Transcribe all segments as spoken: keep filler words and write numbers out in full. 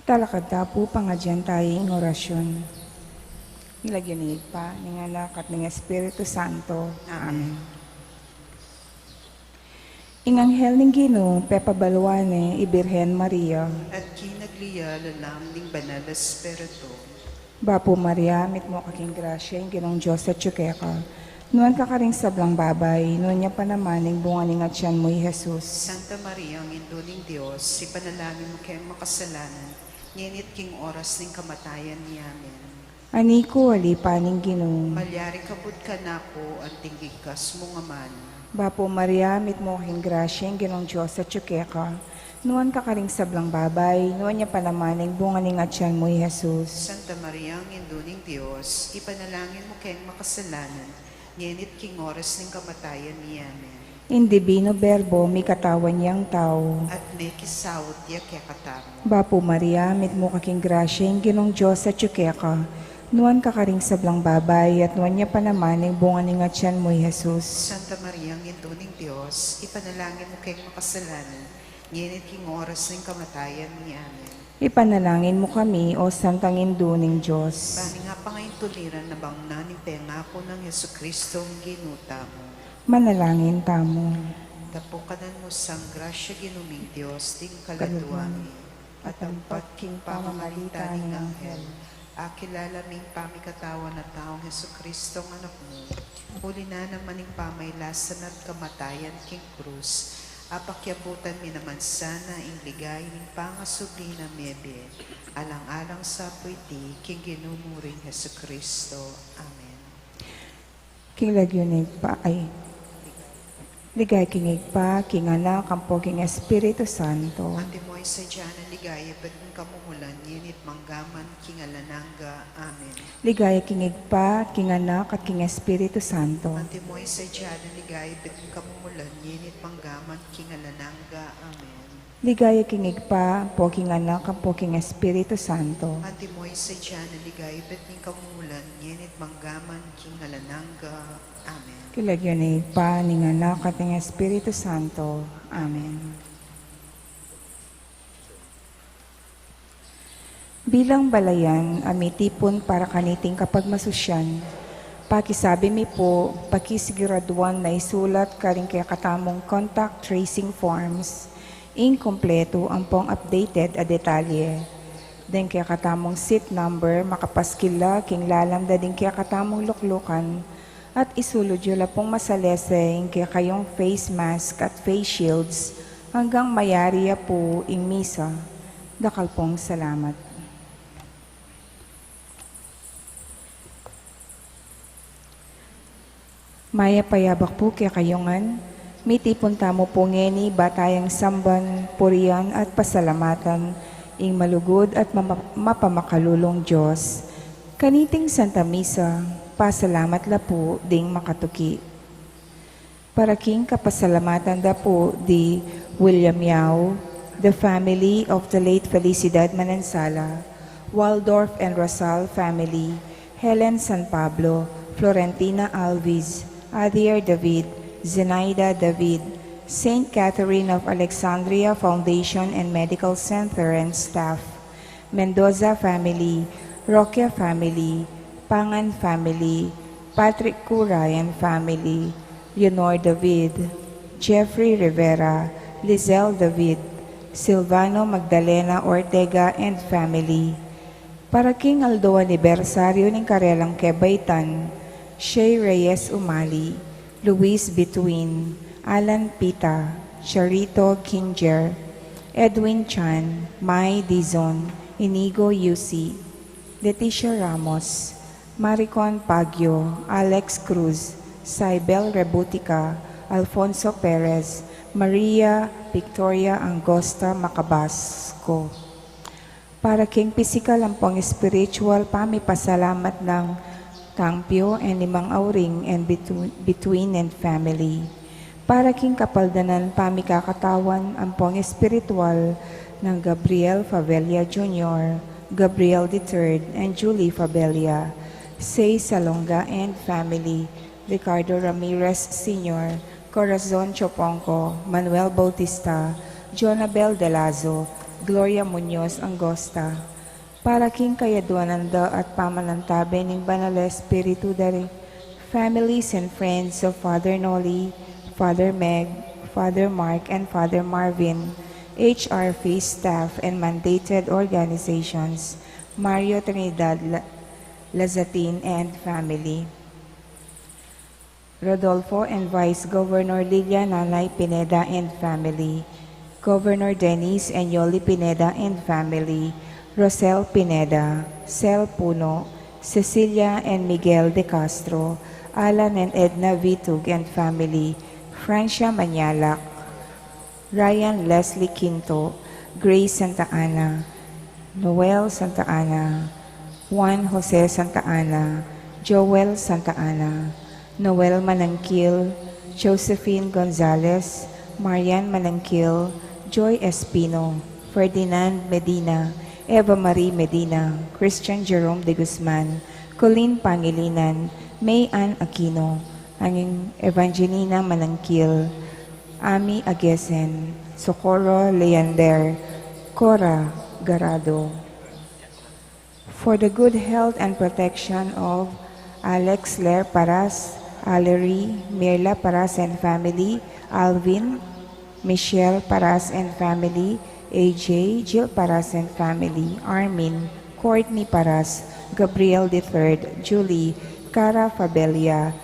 Talakad ta pu, pangadyan taya ing orasyun. King lagyu ning Ibpa, ning Anak, at ning Espiritu Santo. Amen. Amen. Ing anghel ning Ginu pepabaluan ne i Birhen Maria. At kinagli ya lalam ning Banal Espiritu. Bapu Maria, mitmu ka king grasya, ing Ginung Dios atyu keka. Nuan ka karing sablang babai, nuan ya pa naman ing bunga ning atyan mu, i Jesus. Santa Maria, Indu ning Dios, ipanalangin mu keng makasalanan, ngeni at king oras ning kamatayan mi. Amen. Ani ku, ali pa ning Ginu. Malyari kabud kanaku anting igkas mu ngan. Bapu Maria, mitmu ka king grasya, ing Ginung Dios atyu keka. Nuan ka karing sablang babai, nuan ya pa naman ing bunga ning atyan mu, i Jesus. Santa Maria, Indu ning Dios, ipanalangin mu keng makasalanan, ngeni at king oras ning kamatayan mi. Amen. Ing Divino Verbo, mikatawan yang tau. At mekisaut ya kekatamu. Bapu Maria, mitmu ka king grasya, ing Ginung Dios atyu keka. Nuan ka karing sablang babai, at nuan ya pa naman ing bunga ning atyan mu, i Jesus. Santa Maria, Indu ning Dios, ipanalangin mu keng makasalanan, ngeni at king oras ning kamatayan mi. Amen. Ipanalangin mu kami, O Santang Indu ning Dios. Bang ing apang a intuliran na bang na ning pengaku nang Jesucristo ing Ginu tamu. Manalangin tamu. Tapukanan mu sa ing grasya, Ginu ming Dios, ding kaladua mi, at ampat king pamamalita ning anghel, akilala mi ing pamikatawan na taung Jesucristo ing Anak mu, uli na naman ning pamailasan at kamatayan king krus, apakyabutan mi naman sana ing ligaya ning pangasubli na mebie, alang-alang sa pu iti king Ginu mu ring Jesucristo. Amen. King lagyu ning Ibpa, ay. Ligaya king Ibpa, king Anak, ampo king Espiritu Santo. Antimo ing sadya nang ligaya ibat king kamumulan, ngeni at manggaman king alang angga. Amen. Ligaya king Ibpa, king Anak, at king Espiritu Santo. Antimo ing sadya nang ligaya ibat king kamumulan, ngeni at manggaman king alang angga. Amen. Ligaya king Ibpa, ampo king Anak, ampo king Espiritu Santo. Antimo ing sadya nang ligaya ibat king kamumulan, ngeni at manggaman king alang angga. Amen. King lagyu ning Ibpa, ning Anak, at ning Espiritu Santo. Amen. Bilang balayan a mitipun para kaniting kapagmasusyan, pakisabi mi pu, pakisiguraduan na isulat karing kekatamung contact tracing forms ing kumpletu ampong updated a detalye. Deng kekatamung seat number, makapaskil la king lalam da ding kekatamung luklukan, at isulud yu la pung masalese ing kekayung face mask at face shields anggang mayari ya pu ing misa. Dakal pung salamat. Mayap a yabak pu kekayu ngan. Mitipun tamu pu ngeni ba tayang samban, purian, at pasalamatan ing malugud at mama-, mapamakalulung Dios. Kaniting Santa Misa, pasalamat la pu ding makatuki. Para king kapasalamatan da pu di William Yao, the family of the late Felicidad Manansala, Waldorf and Rosal family, Helen San Pablo, Florentina Alvis, Adier David, Zenaida David, Saint Catherine of Alexandria Foundation and Medical Center and staff, Mendoza family, Roque family, Pangan family, Patrick Cura and family, Leonor David, Jeffrey Rivera, Lizelle David, Silvano Magdalena Ortega and family. Para king aldo anibersaryu ning karelang kebaitan, Shay Reyes Umali, Luis Bituin, Alan Pita, Charito Kinger, Edwin Chan, Mai Dizon, Inigo Yusi, Leticia Ramos, Maricon Pagio, Alex Cruz, Saibel Rebutica, Alfonso Perez, Maria Victoria Angosta Macabasco. Para king pisikal ampong espiritual pamipasalamat nang Tangpio and Imang Auring and Bitu-, Bituin and family. Para king kapaldanan pamikakatawan ampong espiritual nang Gabriel Favela Junior, Gabriel the third, and Julie Favela, Say Salonga and family, Ricardo Ramirez Senior, Corazon Choponco, Manuel Bautista, Jonabel Delazo, Gloria Muñoz Angosta, para king kayaduanan da at pamanantabe ning Banal Espiritu da ri families and friends of Father Noli, Father Meg, Father Mark, and Father Marvin, H R P staff and mandated organizations, Mario Trinidad La- Lazatin and family. Rodolfo and Vice Governor Lilia Nanay Pineda and family, Governor Dennis and Yoli Pineda and family, Rosel Pineda, Sel Puno, Cecilia and Miguel de Castro, Alan and Edna Vitug and family, Francia Manyalak, Ryan Leslie Quinto, Grace Santa Ana, Noel Santa Ana, Juan Jose Santa Ana, Joel Santa Ana, Noel Manangkil, Josephine Gonzalez, Marian Manangkil, Joy Espino, Ferdinand Medina, Eva Marie Medina, Christian Jerome de Guzman, Colleen Pangilinan, May Ann Aquino, Anging Evangelina Manangkil, Ami Agesen, Socorro Leander, Cora Garado. For the good health and protection of Alex Ler Paras, Allery, Mirla Paras and family, Alvin, Michelle Paras and family, A J, Jill Paras and family, Armin, Courtney Paras, Gabriel the third, Julie, Cara Fabella,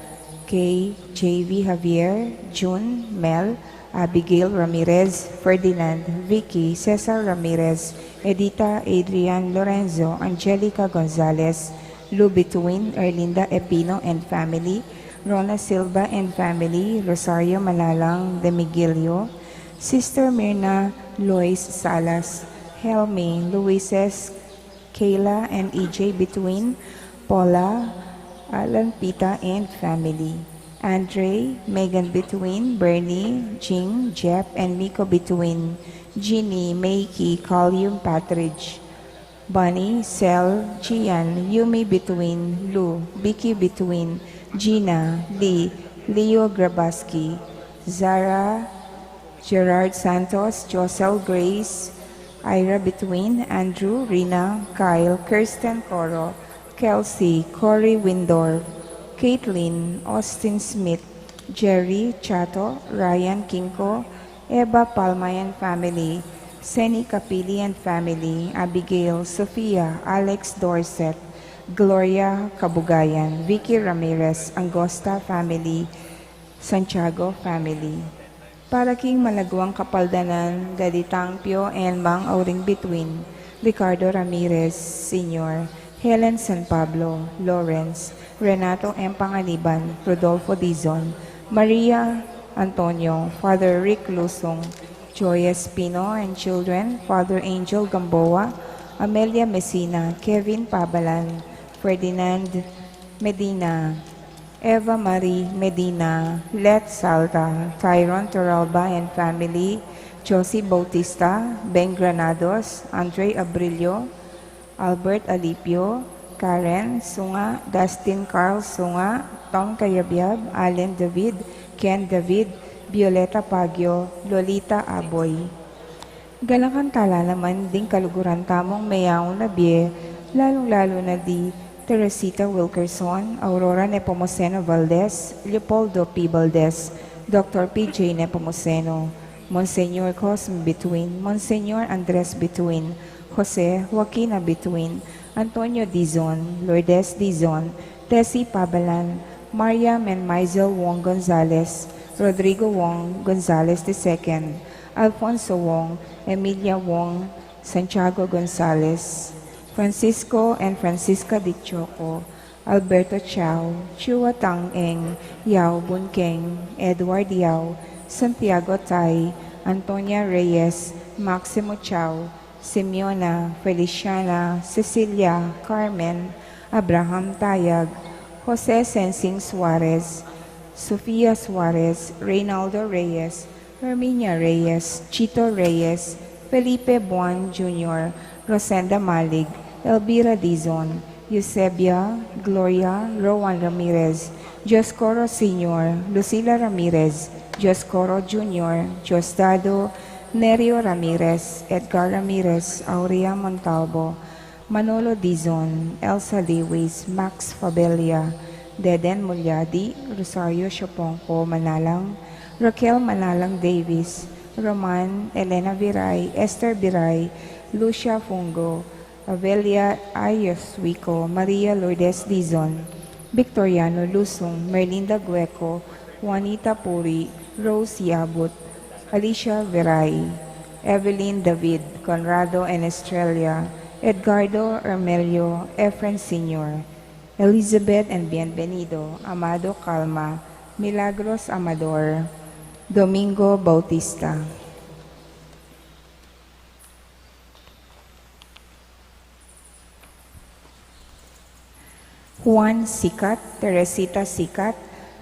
Kay, J V Javier, June, Mel, Abigail Ramirez, Ferdinand, Vicky, Cesar Ramirez, Edita, Adrian, Lorenzo, Angelica Gonzalez, Lou Bituin, Erlinda Epino and family, Rona Silva and family, Rosario Malalang de Miguelio, Sister Mirna Lois Salas, Helmi, Luises, Kayla and E J Bituin, Paula, Alan Pita and family, Andre, Megan Bituin, Bernie, Jing, Jep, and Miko Bituin, Jeannie, Makey, Collium Patridge, Bonnie, Sel, Gian, Yumi Bituin, Lu, Vicky Bituin, Gina, Lee, Leo Grabaski, Zara, Gerard Santos, Josel Grace, Ira Bituin, Andrew, Rina, Kyle, Kirsten Coro, Kelsey, Cory Windor, Caitlin, Austin Smith, Jerry, Chato, Ryan Kinko, Eva Palma and family, Seni Capili and family, Abigail, Sofia, Alex Dorset, Gloria Kabugayan, Vicky Ramirez, Angosta family, Santiago family. Para king malaguang kapaldanan da di Tangpio and Mang Auring Bituin, Ricardo Ramirez Senior, Helen San Pablo, Lawrence, Renato M. Panganiban, Rodolfo Dizon, Maria Antonio, Father Rick Lusong, Joy Espino and children, Father Angel Gamboa, Amelia Messina, Kevin Pabalan, Ferdinand Medina, Eva Marie Medina, Let Salta, Tyron Toralba and family, Josie Bautista, Ben Granados, Andre Abrillo, Albert Alipio, Karen Sunga, Dustin Carl Sunga, Tom Kayabyab, Allen David, Ken David, Violeta Pagio, Lolita Aboy. Galakan tala naman ding kaluguran tamung meyaun a bie, lalung-lalu na di Teresita Wilkerson, Aurora Nepomuceno Valdez, Leopoldo P. Valdez, Doctor P J Nepomuceno, Monsignor Cosme Bituin, Monsignor Andres Bituin, Jose Joaquina Bituin, Antonio Dizon, Lourdes Dizon, Tessie Pabalan, Mariam and Maisel Wong Gonzalez, Rodrigo Wong Gonzalez the second, Alfonso Wong, Emilia Wong, Santiago Gonzalez, Francisco and Francisca Di Choco, Alberto Chao, Chua Tang Eng, Yao Bun Keng, Edward Yao, Santiago Tai, Antonia Reyes, Maximo Chao, Simeona, Feliciana, Cecilia, Carmen, Abraham Tayag, Jose Sensing Suarez, Sofia Suarez, Reynaldo Reyes, Herminia Reyes, Chito Reyes, Felipe Buan Junior, Rosenda Malig, Elvira Dizon, Eusebia, Gloria, Rowan Ramirez, Dioscoro Senior, Lucila Ramirez, Dioscoro Junior, Diosdado, Nerio Ramirez, Edgar Ramirez, Aurea Montalvo, Manolo Dizon, Elsa Lewis, Max Fabella, Deden Mulyadi, Rosario Siopongco Manalang, Raquel Manalang Davis, Roman, Elena Viray, Esther Viray, Lucia Fungo, Avelia Ayos Wico, Maria Lourdes Dizon, Victoriano Lusung, Merlinda Gueco, Juanita Puri, Rose Yabut, Alicia Veray, Evelyn David, Conrado and Estrella, Edgardo Ermelio, Efren Senior, Elizabeth and Bienvenido, Amado Calma, Milagros Amador, Domingo Bautista. Juan Sicat, Teresita Sicat,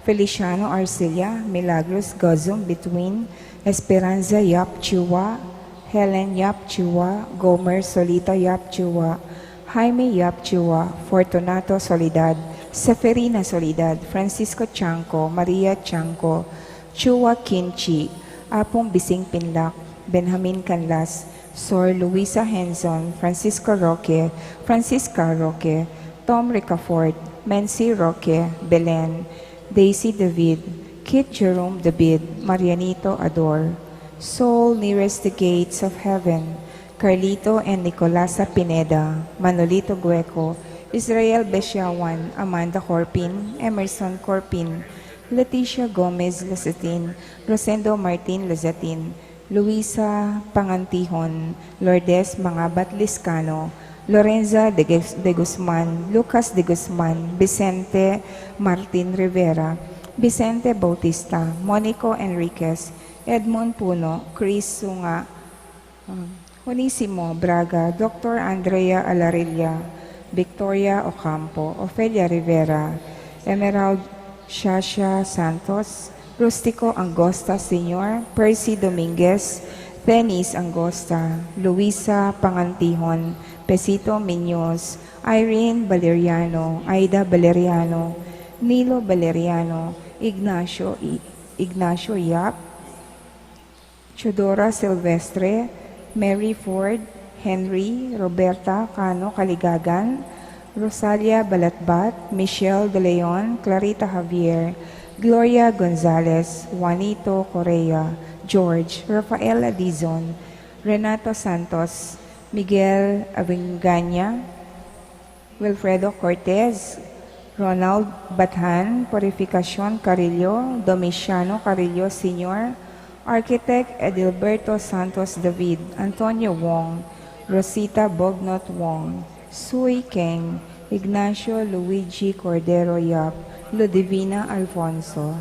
Feliciano Arcilla, Milagros Gozum Between, Esperanza Yap Chua, Helen Yap Chua, Gomer Solita Yap Chua, Jaime Yap Chua, Fortunato Solidad, Seferina Solidad, Francisco Chanco, Maria Chanco, Chua Kinchi, Apung Bising Pinlac, Benjamin Canlas, Sor Luisa Henson, Francisco Roque, Francisca Roque, Tom Ricafort, Mency Roque, Belen, Daisy David, Kit Jerome David, Marianito Ador, Soul Nearest the Gates of Heaven, Carlito and Nicolasa Pineda, Manolito Gueco, Israel Besiawan, Amanda Corpin, Emerson Corpin, Leticia Gomez Lazatin, Rosendo Martin Lazatin, Luisa Pangantihon, Lourdes Mangabat Liscano, Lorenza de Gus-, de Guzman, Lucas de Guzman, Vicente Martin Rivera, Vicente Bautista, Monico Enriquez, Edmund Puno, Chris Sunga, um, Onesimo Braga, Doctor Andrea Alarilla, Victoria Ocampo, Ofelia Rivera, Emerald Shasha Santos, Rustico Angosta Senior, Percy Dominguez, Dennis Angosta, Luisa Pangantihon, Pesito Miñoz, Irene Valeriano, Aida Valeriano, Nilo Valeriano, Ignacio I-, Ignacio Yap, Teodora Silvestre, Mary Ford, Henry, Roberta Cano Caligagan, Rosalia Balatbat, Michelle De Leon, Clarita Javier, Gloria Gonzalez, Juanito Correa, George, Rafaela Dizon, Renato Santos, Miguel Avenganya, Wilfredo Cortez, Ronald Bathan, Purificacion Carrillo, Domiciano Carrillo Senior, Architect Edilberto Santos David, Antonio Wong, Rosita Bognot Wong, Sui Keng, Ignacio Luigi Cordero Yap, Ludivina Alfonso.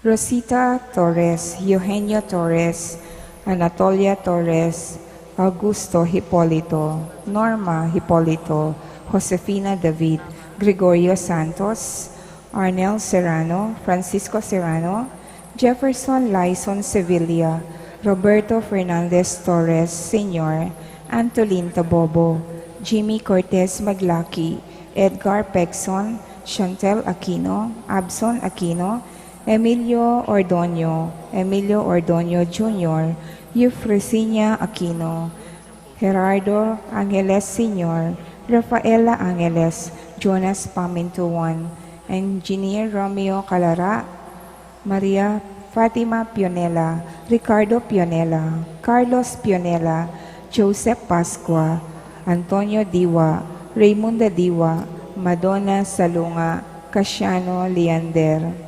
Rosita Torres, Eugenio Torres, Anatolia Torres, Augusto Hipolito, Norma Hipolito, Josefina David, Gregorio Santos, Arnel Serrano, Francisco Serrano, Jefferson Lyson Sevilla, Roberto Fernandez Torres Senior, Antolin Tabobo, Jimmy Cortez Maglaki, Edgar Pegson, Chantel Aquino, Abson Aquino, Emilio Ordoño, Emilio Ordoño Junior, Eufresinia Aquino, Gerardo Angeles Senior, Rafaela Angeles, Jonas Pamintuan, Engineer Romeo Calara, Maria Fatima Pionela, Ricardo Pionela, Carlos Pionela, Joseph Pascua, Antonio Diwa, Raymunda Diwa, Madonna Salunga, Casiano Leander.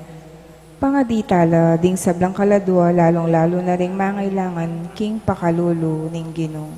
Pangadi tala ding sablang kaladua, lalung-lalu na ring mangailangan king pakalulu ning Ginu.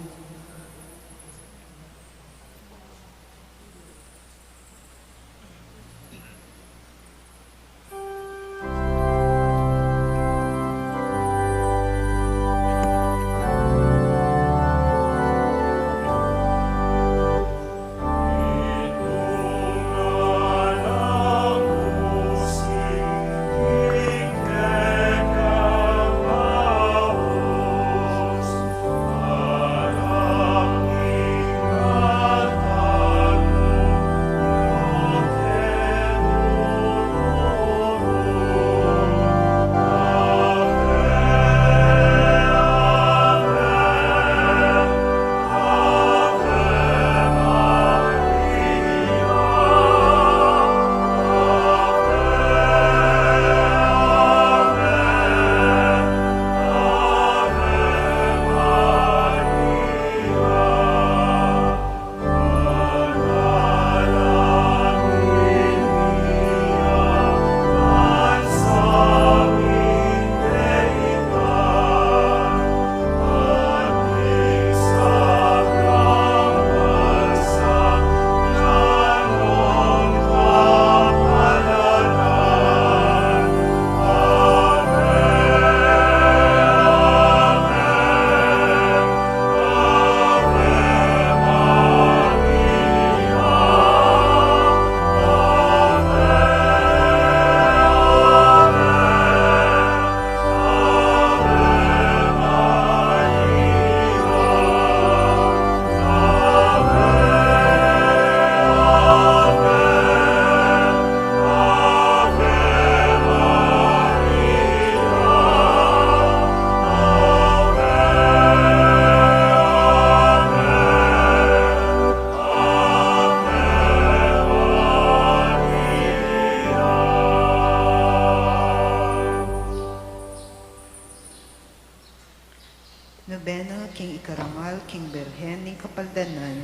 King Birhen ning Kapaldanan,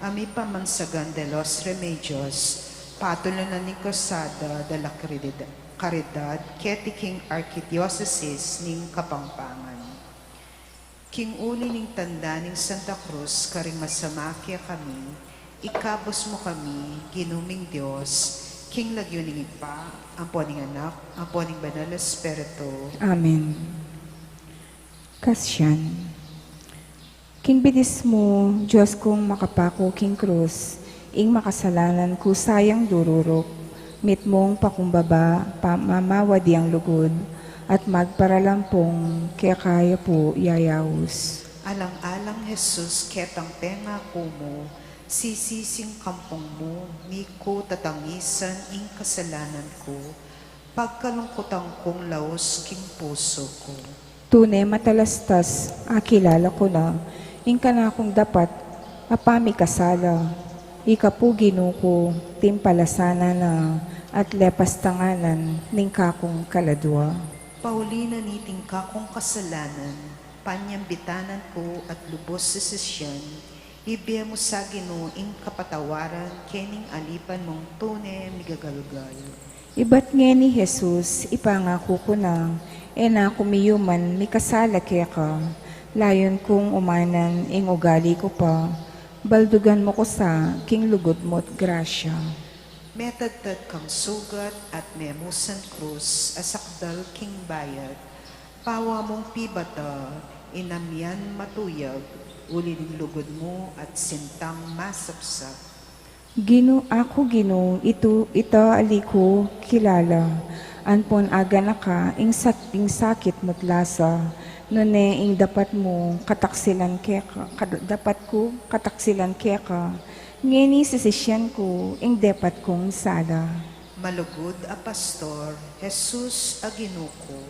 a mipamansagan de los Remedios, patulunan ning Cruzada de la Caridad, Caridad, keti king Arkidiosesis ning Kapampangan. King uli ning tanda ning Santa Cruz karing masama kekami, ikabus mu kami, Ginu ming Dios, king lagyu ning Ibpa, ampo ning Anak, ampo ning Banal Espiritu. Amen. Kasyan. King bitis mu, Dios kung makapaku king krus, ing makasalanan ku sayang dururuk, mitmung pakumbaba, pamamawadiang lugud, at magparalampung keka ya pu yayaus. Alang-alang Jesus, ketang pengaku mu, sisising kampung mu, miku tatangisan ing kasalanan ku, pagkalungkutan kung laus king pusu ku. Tune matalastas, akilala ku na, ing kanakung dapat, a pamikasala, ika pu Ginu ku, timpalasanan na, at lepas tanganan, ning kakung kaladua. Pauli na niting kakung kasalanan, panyambitanan ku at lubus sisisyan, ibie mu sa Ginu ing kapatawaran kening alipan mung tune migagalgal. Ibat ngeni Jesus, ipangaku ku na, e na ku miyuman mikasala keka, layun kung umanan ing ugali ku pa, baldugan mu ku sa king lugud mu't grasya. Metadtad kang sugat at memusan krus a sakdal king bayat, pawa mung pibata, inamian matuyag, uli ning lugud mu at sintang masapsap. Ginu, aku Ginu, itu, ita ali ku kilala, ampon aganaka ing sak-, ing sakit mu't lasa, nune ing dapat mu kataksilan keka, kad-, dapat ku kataksilan keka, ngeni sisisyan ku ing depat kung sala. Malugud a Pastor, Jesus a Ginu ku,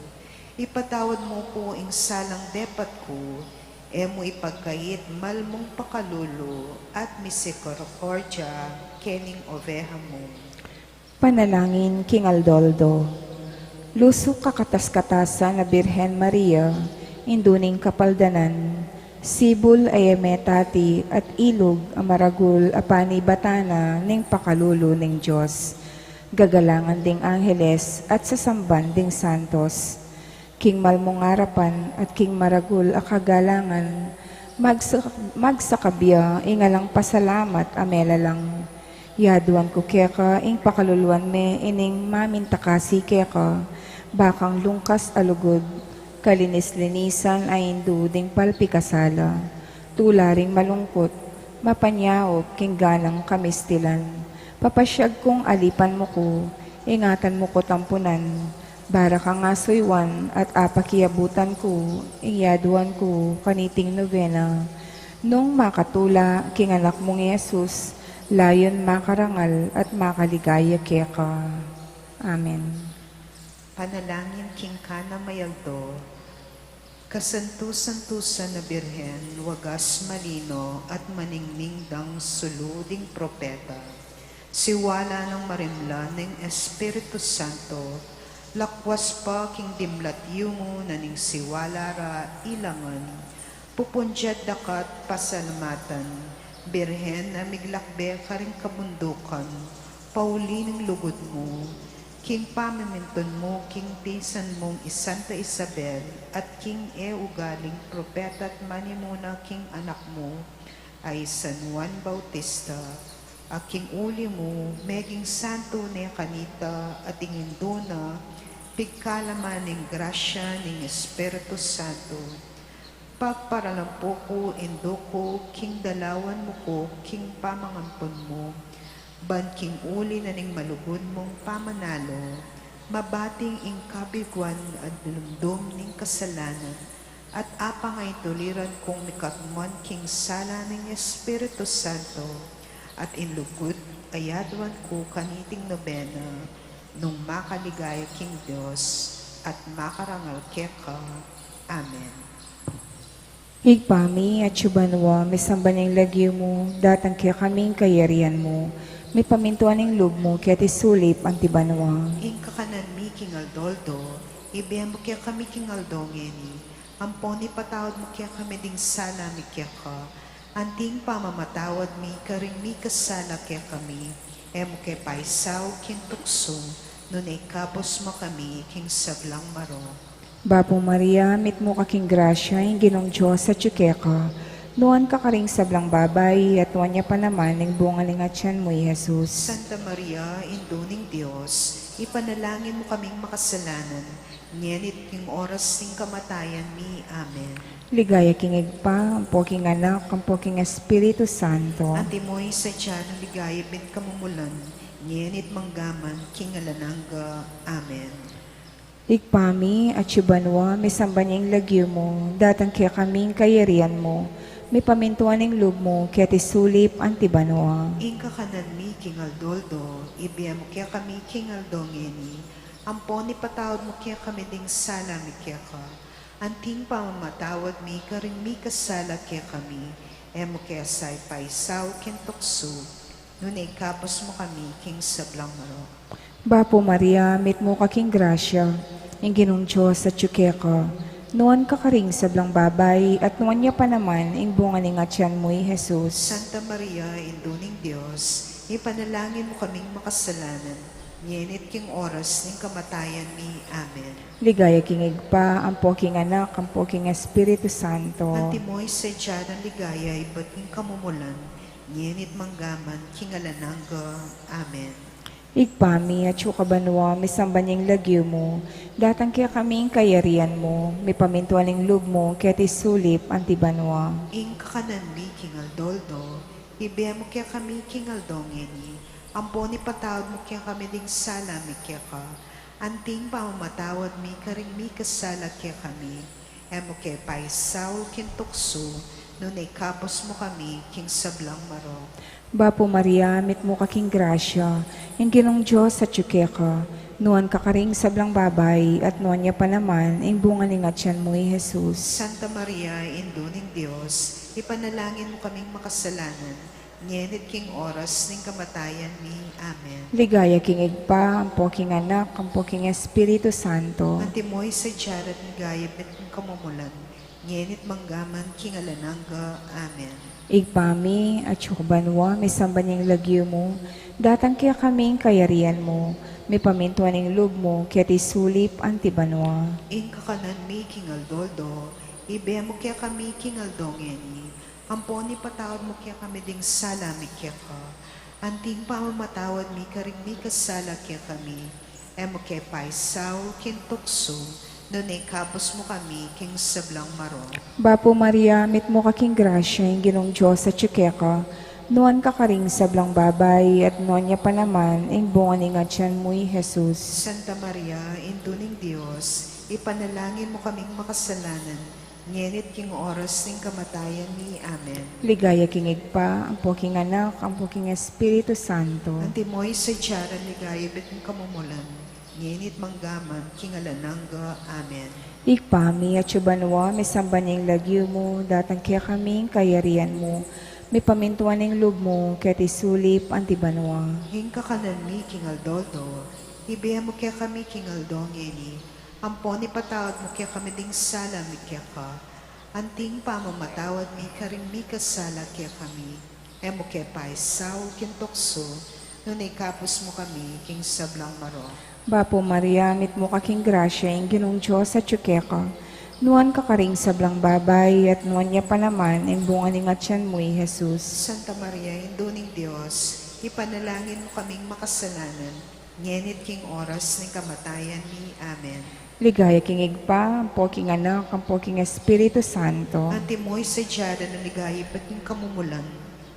ipatawad mu ku ing salang depat ku, e mu ipagkait mal mung pakalulu at misericordia kening oveha mu. Panalangin king aldo-aldo. Lusuk kakatas-katasan a Birhen Maria, Indu ning Kapaldanan, sibul a e metati at ilug a maragul a panibatan na ning pakalulu ning Dios, gagalangan ding angeles at sasamban ding santos. King mal mung arapan at king maragul a kagalangan, magsa-, magsakab ya ing alang pasalamat a melalang. Yaduan ku keka ing pakaluluan me ining mamintakasi keka, bakang lungkas a lugud, kalinis-linisan a indu ding palpikasala, tula ring malungkut, mapanyaup king ganang kamistilan. Papasyag kung alipan mu ku, ingatan mu ku tampunan, bara kang asuywan at apakiabutan ku ing yaduan ku kaniting nobena. Nung makatula king Anak mung Jesus, layun makarangal at makaligaya keka. Amen. Panalangin king Kana mayaldo. Kasantu-santusan a Birhen, wagas, malino, at maningning dang sulu ding propeta, siwala nang marimla ning Espiritu Santo, lakwas pa king dimlat yumu na ning siwala ra ilangan, pupunjad daka't pasalamatan, Birhen a miglakbe karing kabundukan, pauli ning lugud mu, king pamimintun mu king pisan mung i Santa Isabel, at king e ugaling propeta't manimuna king anak mu, a i San Juan Bautista, a king uli mu, meging santu ne kanita, at ing indu na, pigkalaman ning grasya ning Espiritu Santo. Pagparalampu ku, indu ku, king dalawan mu ku, king pamangampun mu, ban king uli na ning malugud mung pamanalu, mabating ing kabiguan at dumdum ning kasalanan, at apangaituliran kung mikatmuan king sala ning Espiritu Santo, at ing lugud a yaduan ku kaniting nobena, nung makaligaya king Dios, at makarangal keka. Amen. Ibpa mi, atsu ka banua, misamban ya ing lagyu mu, datang kekami ing kayarian mu, mipamintuan ing lub mu, keti sulip anti banua. Ing kakanan mi king aldo-aldo, ibie mu kekami king aldo ngeni, Ampon ipatawad mu kekami ding sala mi keka, anti ing pamamatawad mi karing mikasala kekami, e mu ke paisaul king tuksu, nune ikabus mu kami king sablang marok. Bapu Maria, mitmu ka king grasya, ing Ginung Dios atyu keka. Nuan ka karing sablang babai, at nuan ya pa naman ing bunga ning atyan mu, i Jesus. Santa Maria, Indu ning Dios, ipanalangin mu kaming makasalanan, ngeni't king oras ning kamatayan mi. Amen. Ligaya king Ibpa, ampo king Anak, ampo king Espiritu Santo. Antimo ing sadya nang ligaya king kamumulan, ngeni't mangga man king alang angga. Amen. Ibpa mi, atsu ka banua, misamban ya ing lagyu mu, datang kekami ing kayarian mu, mipamintuan ing lub mu, keti sulip anti banua. Ing kakanan mi king aldo-aldo, ibie mu kekami king aldo ngeni, ampon ipatawad mu kekami ding sala mi keka, anti ing pamamatawad mi karing mikasala kekami, e mu ke sa ipaisaul king tuksu, nune ikabus mu kami king sablang marok. Bapu Maria, mitmu ka king grasya, ing Ginung Dios atyu keka. Nuan ka karing sablang babai, at nuan ya pa naman ing bunga ning atyan mu, i Jesus. Santa Maria, Indu ning Dios, ipanalangin mu kaming makasalanan, ngeni't king oras ning kamatayan mi. Amen. Ligaya king Ibpa, ampo king Anak, ampo king Espiritu Santo. Antimo ing sadya nang ligaya ibat king kamumulan, ngeni't mangga man king alang angga. Amen. Ibpa mi, atsu ka banua, misamban ya ing lagyu mu, datang kekami ing kayarian mu, mipamintuan ing lub mu, keti sulip anti banua. Ing kakanan mi king aldo-aldo, ibie mu kekami king aldo ngeni, ampon ipatawad mu kekami ding sala mi keka, anti ing pamamatawad mi karing mikasala kekami, e mu ke paisaul king tuksu, nune ikabus mu kami king sablang marok. Bapu Maria, mitmu ka king grasya, ing Ginung Dios atyu keka. Nuan ka karing sablang babai, at nuan ya pa naman ing bunga ning atyan mu, i Jesus. Santa Maria, Indu ning Dios, ipanalangin mu kaming makasalanan, ngeni't king oras ning kamatayan mi. Amen. Ligaya king Ibpa, ampo king Anak, ampo king Espiritu Santo. Antimo ing sadya nang ligaya ibat king kamumulan, ngeni't mangga man king alang angga. Amen. Ibpa mi, atsu ka banua, misamban ya ing lagyu mu, datang kekami ing kayarian mu, mipamintuan ing lub mu, keti sulip anti banua. Ing kakanan mi king aldo-aldo, ibie mu kekami king aldo ngeni, ampon ipatawad mu kekami ding sala mi keka, anti ing pamamatawad mi karing mikasala kekami, e mu ke paisaul king tuksu, nune ikabus mu kami king sablang marok. Bapu Maria, mitmu ka king grasya, ing Ginung Dios atyu keka. Nuan ka karing sablang babai, at nuan ya pa naman ing bunga ning atyan mu, i Jesus. Santa Maria, Indu ning Dios, ipanalangin mu kaming makasalanan, ngeni't king oras ning kamatayan mi. Amen. Ligaya king Ibpa, ampo king Anak, ampo king Espiritu Santo. Antimo ing sadya nang ligaya ibat king kamumulan, ngeni't mangga man king alang angga. Amen. Ibpa mi, atsu ka banua, misamban ya ing lagyu mu, datang kekami ing kayarian mu, mipamintuan ing lub mu, keti sulip anti banua. Ing kakanan mi king aldo-aldo, ibie mu kekami king aldo ngeni, ampon ipatawad mu kekami ding sala mi keka, anti ing pamamatawad mi karing mikasala kekami, e mu ke paisaul king tuksu, nune ikabus mu kami king sablang marok. Bapu Maria, mitmu ka king grasya, ing Ginung Dios atyu keka. Nuan ka karing sablang babai, at nuan ya pa naman ing bunga ning atyan mu, i Jesus. Santa Maria, Indu ning Dios, ipanalangin mu kaming makasalanan, ngeni't king oras ning kamatayan mi. Amen. Ligaya king Ibpa, ampo king Anak, ampo king Espiritu Santo. Antimo ing sadya nang ligaya ibat king kamumulan,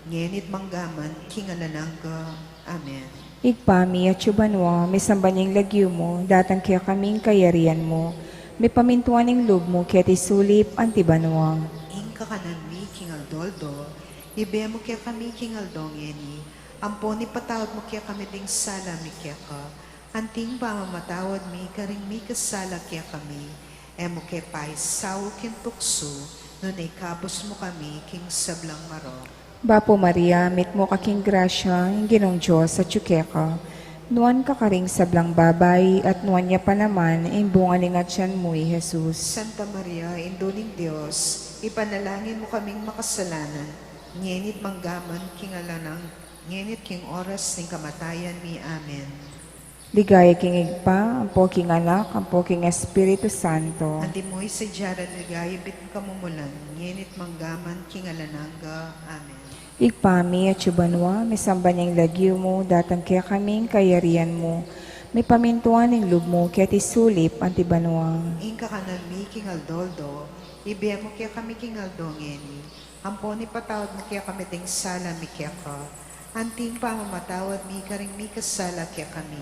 ngeni't mangga man king alang angga. Amen. Ibpa mi, atsu ka banua, misamban ya ing lagyu mu, datang kekami ing kayarian mu, mipamintuan ing lub mu, keti sulip anti banua. Ing kakanan mi king aldo-aldo, ibie mu kekami king aldo ngeni, ampon ipatawad mu kekami ding sala mi keka, anti ing pamamatawad mi karing mikasala kekami, e mu ke paisaul king tuksu, nune ikabus mu kami king sablang marok. Bapu Maria, mitmu ka king grasya, ing Ginung Dios atyu keka. Nuan ka karing sablang babai, at nuan ya pa naman ing bunga ning atian mu, i Jesus. Santa Maria, Indu ning Dios, ipanalangin mu kaming makasalanan, ngeni't manggaman king alang, ngeni't king oras ning kamatayan mi. Amen. Ligaya king Ibpa, ampo king Anak, ampo king Espiritu Santo. Antimo ing sadya da ring ligaya ibpa king kamumulan, ngeni't manggaman king alang angga. Amen. Ibpa mi, atsu ka banua, misamban ya ing lagyu mu, datang kekami ing kayarian mu, mipamintuan ing lub mu keti sulip anti banua. Ing kakanan mi king aldo-aldo, ibie mu kekami king aldo ngeni, ampon ipatawad mu kekami ding sala mi keka, anti ing pamamatawad mi karing mikasala kekami,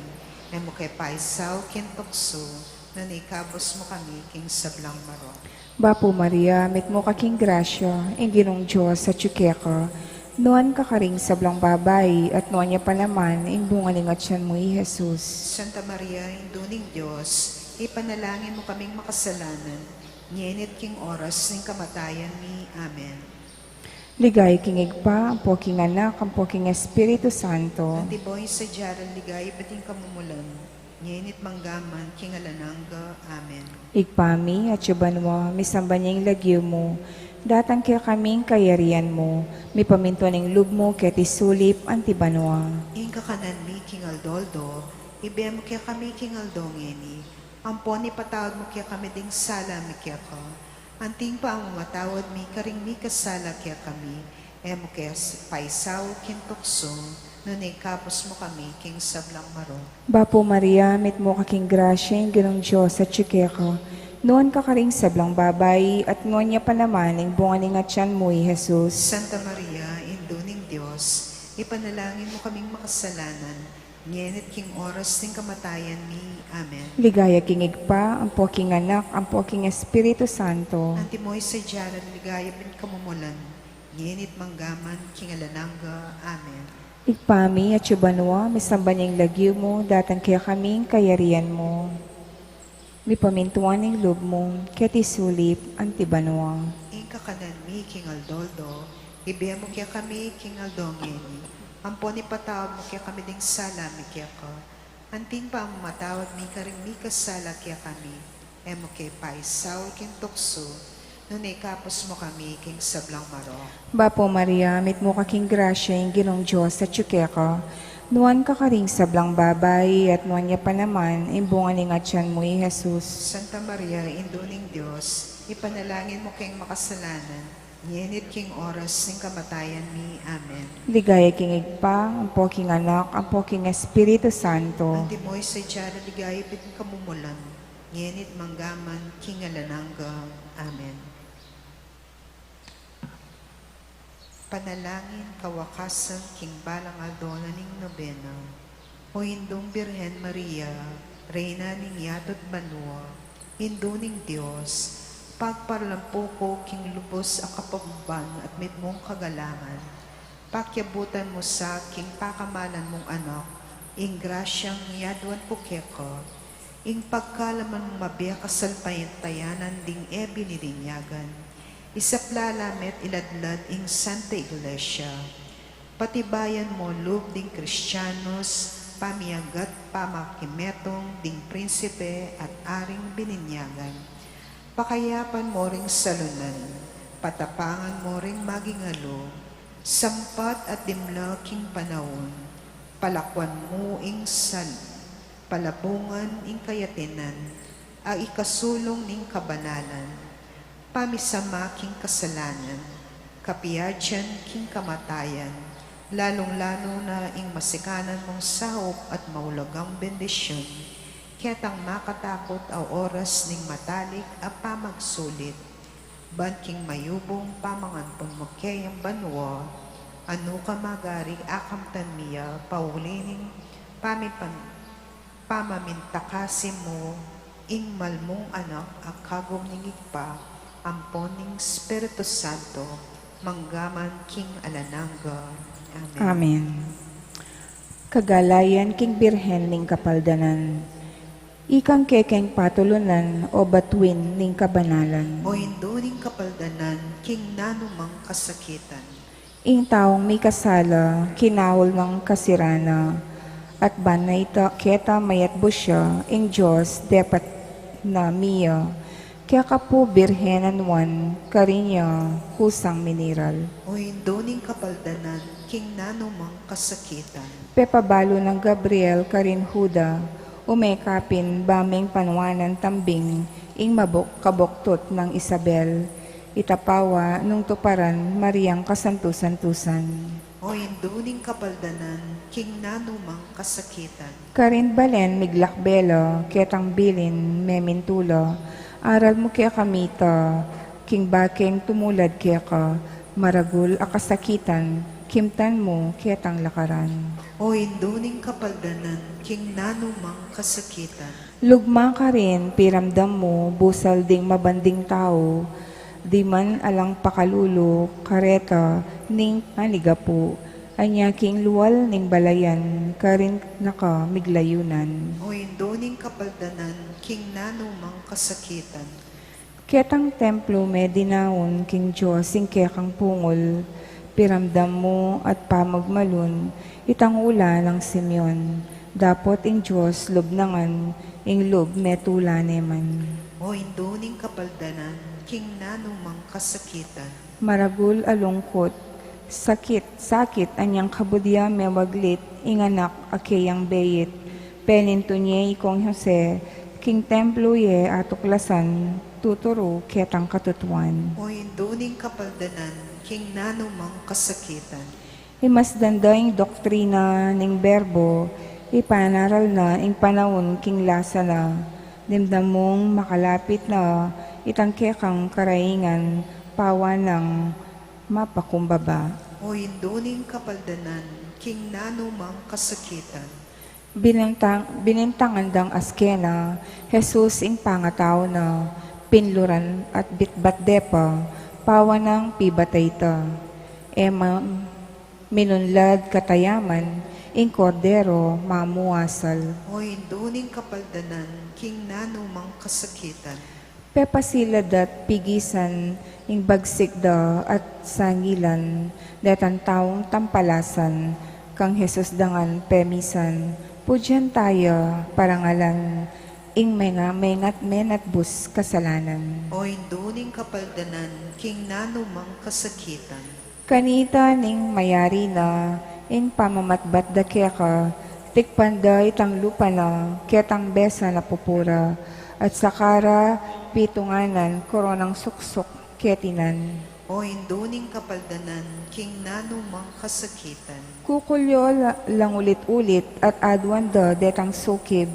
e mu ke paisaul king tuksu, nune ikabus mu kami king sablang marok. Bapu Maria, mitmu ka king grasya, ing Ginung Dios atsu keka, nuan ka karing sablang babai, at nuan ya pa naman ing bunga ning atian mu, i Jesus. Santa Maria, Indu ning Dios, ipanalangin mu kaming makasalanan, ngeni't king oras ning kamatayan mi. Amen. Ligaya king Ibpa, ampo king Anak, ampo king Espiritu Santo. Antimo ing sadya da ring ligaya ibpa king kamumulan, ngeni't manggaman king alang angga. Amen. Ibpa mi, atsu ka banua, misamban ya ing lagyu mu, datang kekami ing kayarian mu, mipamintuan ing lub mu keti sulip anti banua. Ing kakanan mi king aldo-aldo, ibie mu kekami king aldo ngeni, ampon ipatawad mu kekami ding sala mi keka, anti ing pamamatawad mi karing mikasala kekami, e mu ke paisaul king tuksu, nune ikabus mu kami king sablang marok. Bapu Maria, mitmu ka king grasya, ing Ginung Dios atsu keka, nuan ka karing sablang babai, at nuan ya pa naman ing bunga ning atian mu, i Jesus. Santa Maria, Indu ning Dios, ipanalangin mu kaming makasalanan, ngeni't king oras ning kamatayan mi. Amen. Ligaya king Ibpa, ampo king Anak, ampo king Espiritu Santo. Antimo ing sadya da ring ligaya ibpa king kamumulan, ngeni't manggaman king alang angga. Amen. Ibpa mi, atsu ka banua, misamban ya ing lagyu mu, datang kekami ing kayarian mu, mipamintuan ing lub mu keti sulip anti banua. Ing kakanan mi king aldo-aldo, ibie mu kekami king aldo ngeni, ampon ipatawad mu kekami ding sala mi keka, anti ing pamamatawad mi karing mikasala kekami, e mu ke paisaul king tuksu, nune ikabus mu kami king sablang marok. Bapu Maria, mitmu ka king grasya, ing Ginung Dios atsu keka, nuan ka karing sablang babai, at nuan ya pa naman ing bunga ning atian mu, i Jesus. Santa Maria, Indu ning Dios, ipanalangin mu keng makasalanan, ngeni't king oras ning kamatayan mi. Amen. Ligaya king Ibpa, ampo king Anak, ampo king Espiritu Santo. Antimo ing sadya da ring ligaya ibpa king kamumulan, ngeni't manggaman king alang angga. Amen. Panalangin kawakasan king balang aldo na ning nobena. O Indung Birhen Maria, Reyna ning yatu't banua, Indu ning Dios, pagparlampu ku king lubus a kapakumban at mitmung kagalangan. Pakiabutan mu sa king pakamalan mung Anak ing grasyang yaduan ku keka, ing pagkaluban mung mabie kasalpantayanan ding e binilinyagan. Isapla la me't iladlad ing Santa Iglesia. Patibayan mu lub ding Kristianos, pamiagat pamakimetung ding prinsipe at aring bininyagan. Pakayapan mu ring salunan, patapangan mu ring maging alu, sampat at dimla king panaun, palakuan mu ing san, palabungan ing kayatinan, a ikasulung ning kabanalan, pamisama king kasalanan, kapiajan king kamatayan, lalung-lalu na ing masikanan mung saup at maulagang bendisyun, ketang makatakut a oras ning matalik a pamagsulit, ban king mayubung pamangampun mu keyang banua, a nukarin magari akamtan mi ya pauli ning pamipan-, pamamintakasi mu ing mal mung Anak a kagum ning Ibpa, ampon ning Espiritu Santo, mangga man king alang angga. Amen. Amen. Kagalayan king Birhen ning Kapaldanan. Ikang kekeng patulunan o batuin ning kabanalan. O Indu ning Kapaldanan king nanumang kasakitan. Ing taung mikasala, kinaul nang kasirana, At ban na ita keta mayatbus ya, ing Dios depat na mie. Keka pu Birhen a nuan, karin ya kusang miniral. O Indu ning kapaldanan, king nanu mang kasakitan. Pepabalu nang Gabriel karin Juda, ume ka pin ba meng panuanan tambing ing mabuk-, kabuktut nang Isabel. Ita pawa nung tuparan Mariang kasantu-santusan. O Indu ning kapaldanan, king nanu mang kasakitan. Karin Belen miglakbe la, ketang bilin memintula. Aral mu kekami ita, king bakeng tumulad keka, maragul a kasakitan, kimtan mu ketang lakaran. O Indu ning kapaldanan, king nanu mang kasakitan. Lugma karin, piramdam mu, busal ding mabanding tau, diman alang pakalulu kareta ning manigapu, anya king lual ning balayan, karin na ka miglayunan. O Indu ning kapaldanan, king nanu mang kasakitan. Ketang templo me dinaun king Dios ing kekang pungul, piramdam mu at pamagmalun, itang ula nang Simeon, dapot ing Dios lub na ngan, ing lub me tula ne man. O Indu ning kapaldanan, king nanu mang kasakitan. Maragul a lungkut, sakit, sakit, anyang kabud ya mewaglit, ing anak a keyang beit, penintun ye i Kong Jose, king templo ye atuklasan, tuturu ketang katutuan. O Indu ning kapaldanan, king nanu mang kasakitan. Imasdan da ing doktrina ning Berbo, ipanaral na ing panaun king lasa na, dimdam mung makalapit na, itang kekang karaingan, pawa nang mapakumbaba. O Indu ning kapaldanan, king nanu mang kasakitan. Binintang-, binintangan dang askena, Jesus ing pangatau na, pinluran at bitbat de pa, pawa nang pibatay ta. E ma-, minunlad katayaman, ing Kordero mamuasal. O Indu ning kapaldanan, king nanu mang kasakitan. Pepasiladat pigisan ing bagsik da at sangilan, detang taung tampalasan, kang Jesus dangan pemisan, pudyan taya parangalan, ing menga-, mengat-, menatbus kasalanan. O Indu ning kapaldanan, king nanu mang kasakitan. Kanita ning mayari na, ing pamamatbat da keka, tikpan da itang lupa na, ketang besan a pupura, at saka ra pitunganan, koronang suksuk ketinan. O Indu ning kapaldanan, king nanu mang kasakitan. Kukulyo la-, lang ulit-ulit, at aduan da detang sukib,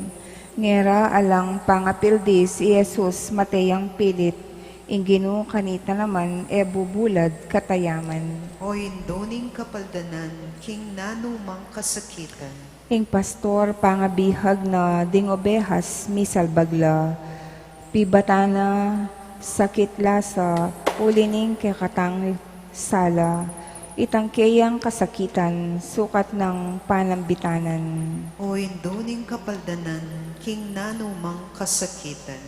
ngera alang pangapildi si Jesus mate yang pilit, ing Ginu kanita naman e bubulad katayaman. O Indu ning kapaldanan, king nanu mang kasakitan. Ing pastor pangabihag na ding obehas misalbag la, pibatan na sakit lasa, uli ning kekatang sala, itang keyang kasakitan, sukat nang panambitanan. O Indu ning kapaldanan, king nanu mang kasakitan.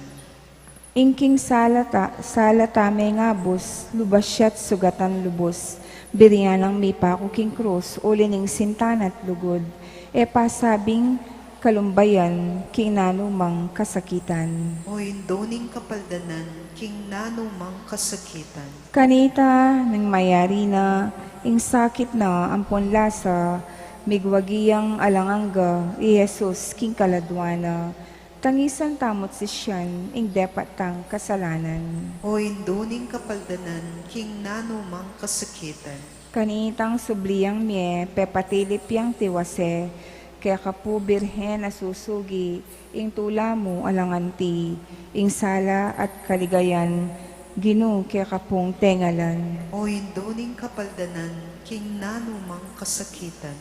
Ing king sala ta, sala ta mengabus, lubas ya't sugatan lubus, birian nang mipaku king krus, uli ning sinta na't lugud, e pasabing kalumbayan, king nanu mang kasakitan. O Indu ning kapaldanan, king nanu mang kasakitan. Kanita ning mayari na, ing sakit na ampon lasa, migwagi yang alang angga, i Jesus king kaladua na, tangisan tamu't sisian, ing depat tang kasalanan. O Indu ning kapaldanan, king nanu mang kasakitan. Kanitang subli yang mie, pepatilip yang tiwase, keka pu Birhen a susugi, ing tula mu alang anti, ing sala at kaligayan, Ginu keka pung tengalan. O Indu ning kapaldanan, king nanu mang kasakitan.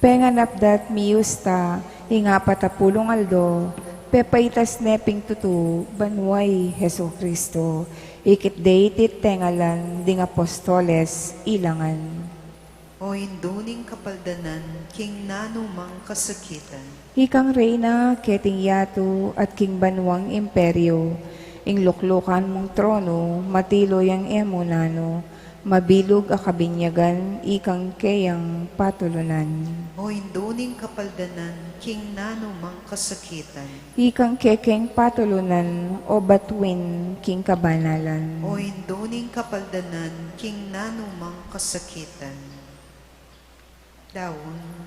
Penganap da't miyusta, ing apat a pulung aldo, pepaitas ne pin tutu, banua i Jesucristo, ikit de iti't tengalan, ding apostoles, ilangan. O Indu ning kapaldanan, king nanu mang kasakitan. Ikang reyna, keting yatu, at king banuang imperio, ing luklukan mung tronu, matilu yang e mu nanu, Mabilug a kabinyagan, ikang keyang patulunan. O Indu ning kapaldanan, king nanumang kasakitan. Ikang kekeng patulunan, o batuin king kabanalan. O Indu ning kapaldanan, king nanumang kasakitan. Daun.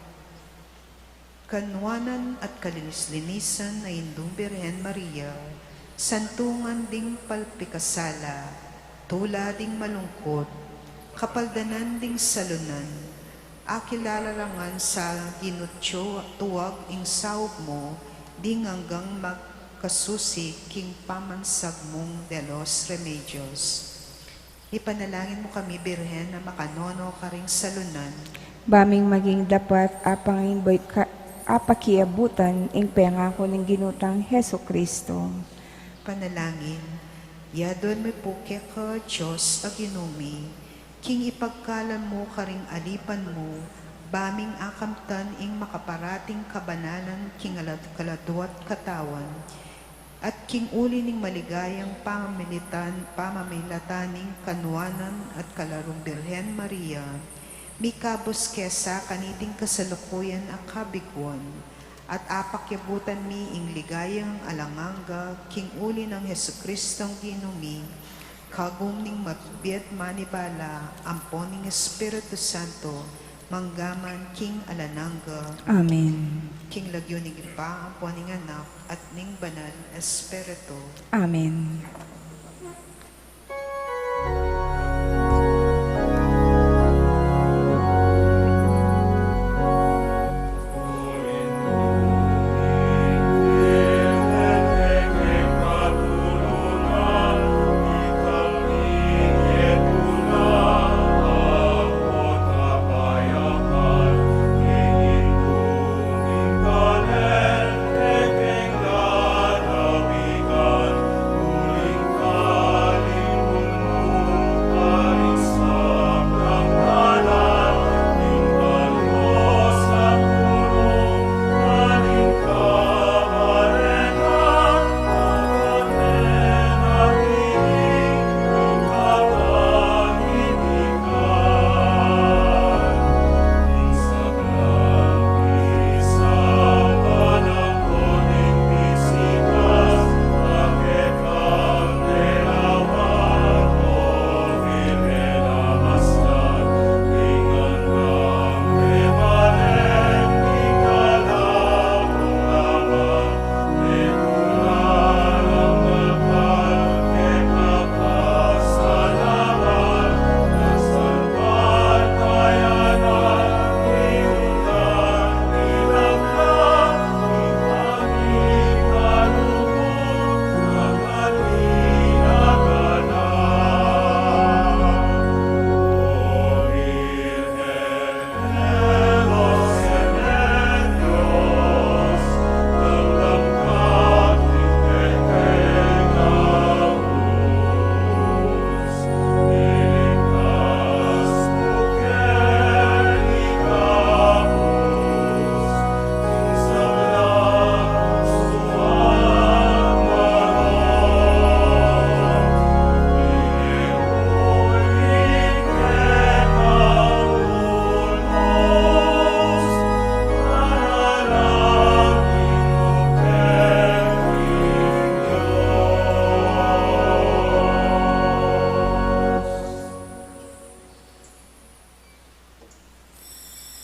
Kanuanan at kalinis-linisan a Indung Birhen Maria, santungan ding palpikasala, tula ding malungkut, kapaldanan ding salunan, akilala la ngan sa ginutyo tuag ing saup mu, ding anggang magkasusi king pamansag mung de los Remedios. Ipanalangin mu kami, Birhen, a makanono karing salunan. Ba ming maging dapat a pangimboy ka, a pakiabutan ing pengaku ning Ginu tang Jesucristo. Panalangin. Yaduan mi pu keka, Dios a Ginu mi, king ipagkalam mu karing alipan mu, ba ming akamtan ing makaparating kabanalan king alad-, kaladua at katawan, at king uli ning maligayang pamamilitan, pamamilatan ning kanuanan at kalarung Birhen Maria, mikabus ke sa kaniting kasalukuyan a kabiguan, at apakiabutan mi ing ligayang alang angga, king uli nang Jesucristong Ginu mi, kagum ning mabibie at manibala, ampon ning Espiritu Santo, mangga man king alang angga. Amen. King lagyu ning Ibpa, ampon ning Anak, at ning Banal Espiritu. Amen.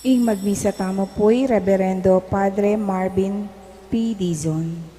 Ing magmisa tamu pu i Reverendo Padre Marvin P. Dizon.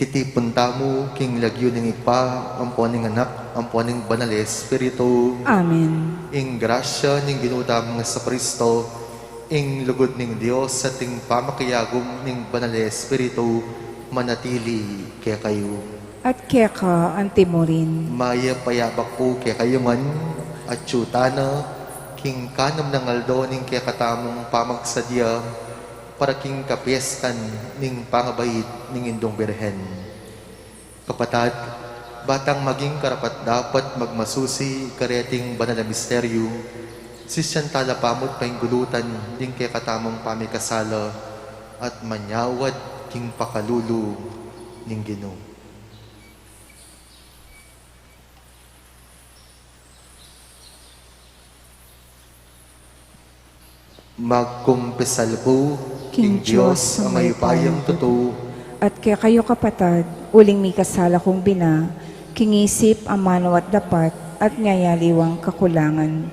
Itipun tamu king lagyu ning Ibpa, ampo ning Anak, ampo ning Banal a Espiritu. Amen. Ing grasya ning Ginu tamung Jesucristo, ing lugud ning Dios, at ing pamakiagum ning Banal a Espiritu, manatili kekayu. At keka antimurin. Mayap a yabak ku kekayu ngan, at yu tana, king kanam nang aldo ning kekatamung pamagsadya, para king kapiestan ning pangabait ning Indung Birhen. Kapatad, batang maging karapat-dapat magmasusi kareting banal a misteryu, sisian tala pamut painggulutan ding kekatamung pamikasala at manyawad king pakalulu ning Ginu. Magkumpisal ku king Dios a mayupayang tutu, at kekayu kapatad, uling mikasala kung bina, king isip, amanu at dapat, at king aliwang kakulangan.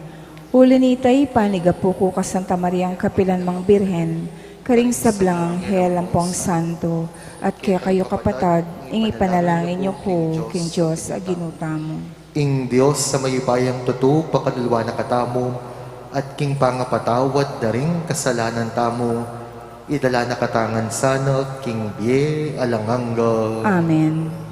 Uli nita, ipanigapu ku kang Santa Mariang kapilan mang Birhen, karing sablang anghel ampong santo, at kekayu kapatad, ing ipanalangin yu ku king Dios a Ginu tamu. Ing Dios a mayupayang tutu pakaluluan na katamu, at king pangapatawad da ring kasalanan tamu, idala na katamu ngan sana king bie alang angga. Amen.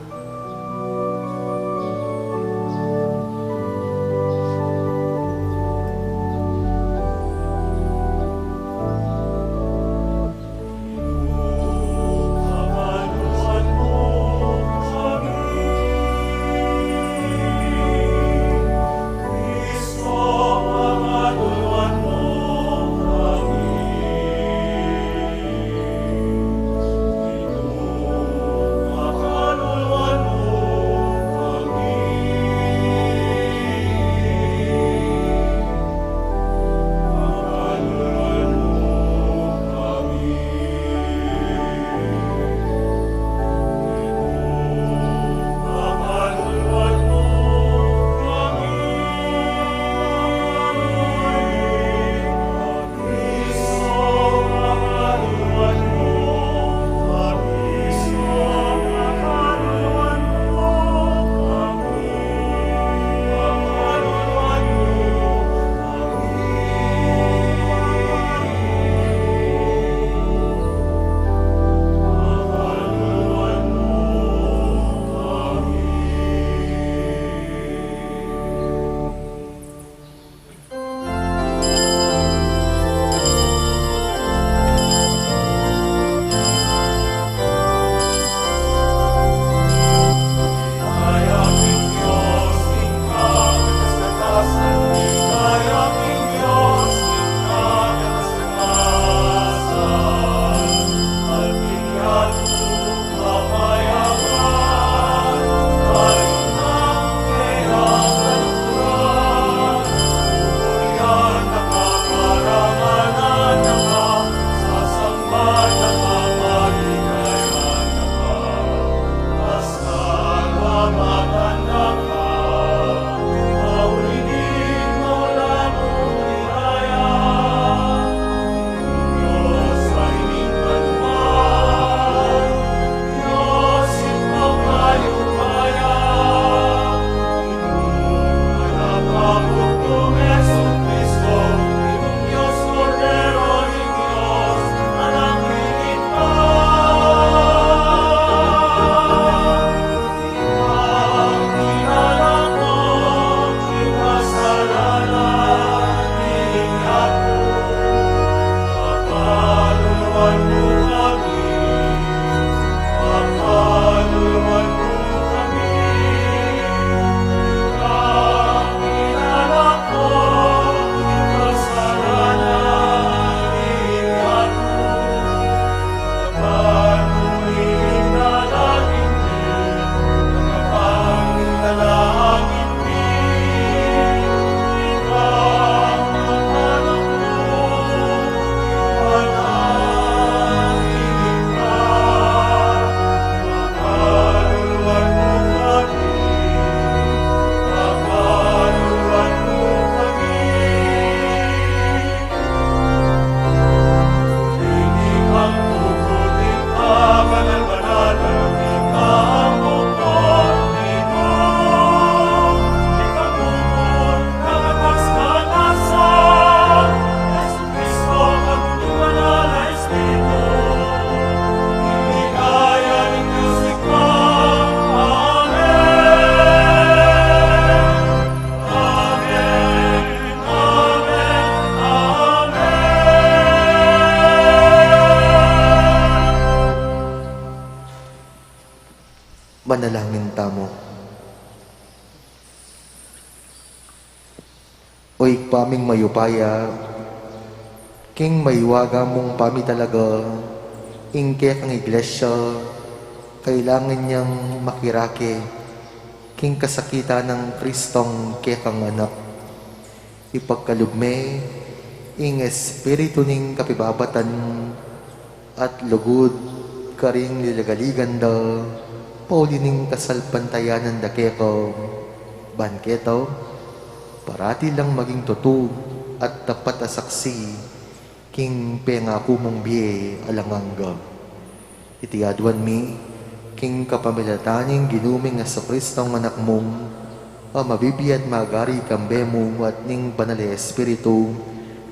Manalangin tamu. O Ibpa ming mayupaya, king maywaga mung pamitalaga ing kekang Iglesia, kailangan yang makirake king kasakitan nang Kristong kekang Anak. Ipagkalub me ing espiritu ning kapibabatan at lugud karing liligaligan da pauli ning kasalpantayanan da keka, ban keta parati lang maging tutu at tapat a saksi king pengaku mung bie alang angga. Iti aduan mi king kapamilatan ning Ginu ming Jesucristo a Anak mu, a mabibie at magari kambe mu at ning Banal a Espiritu,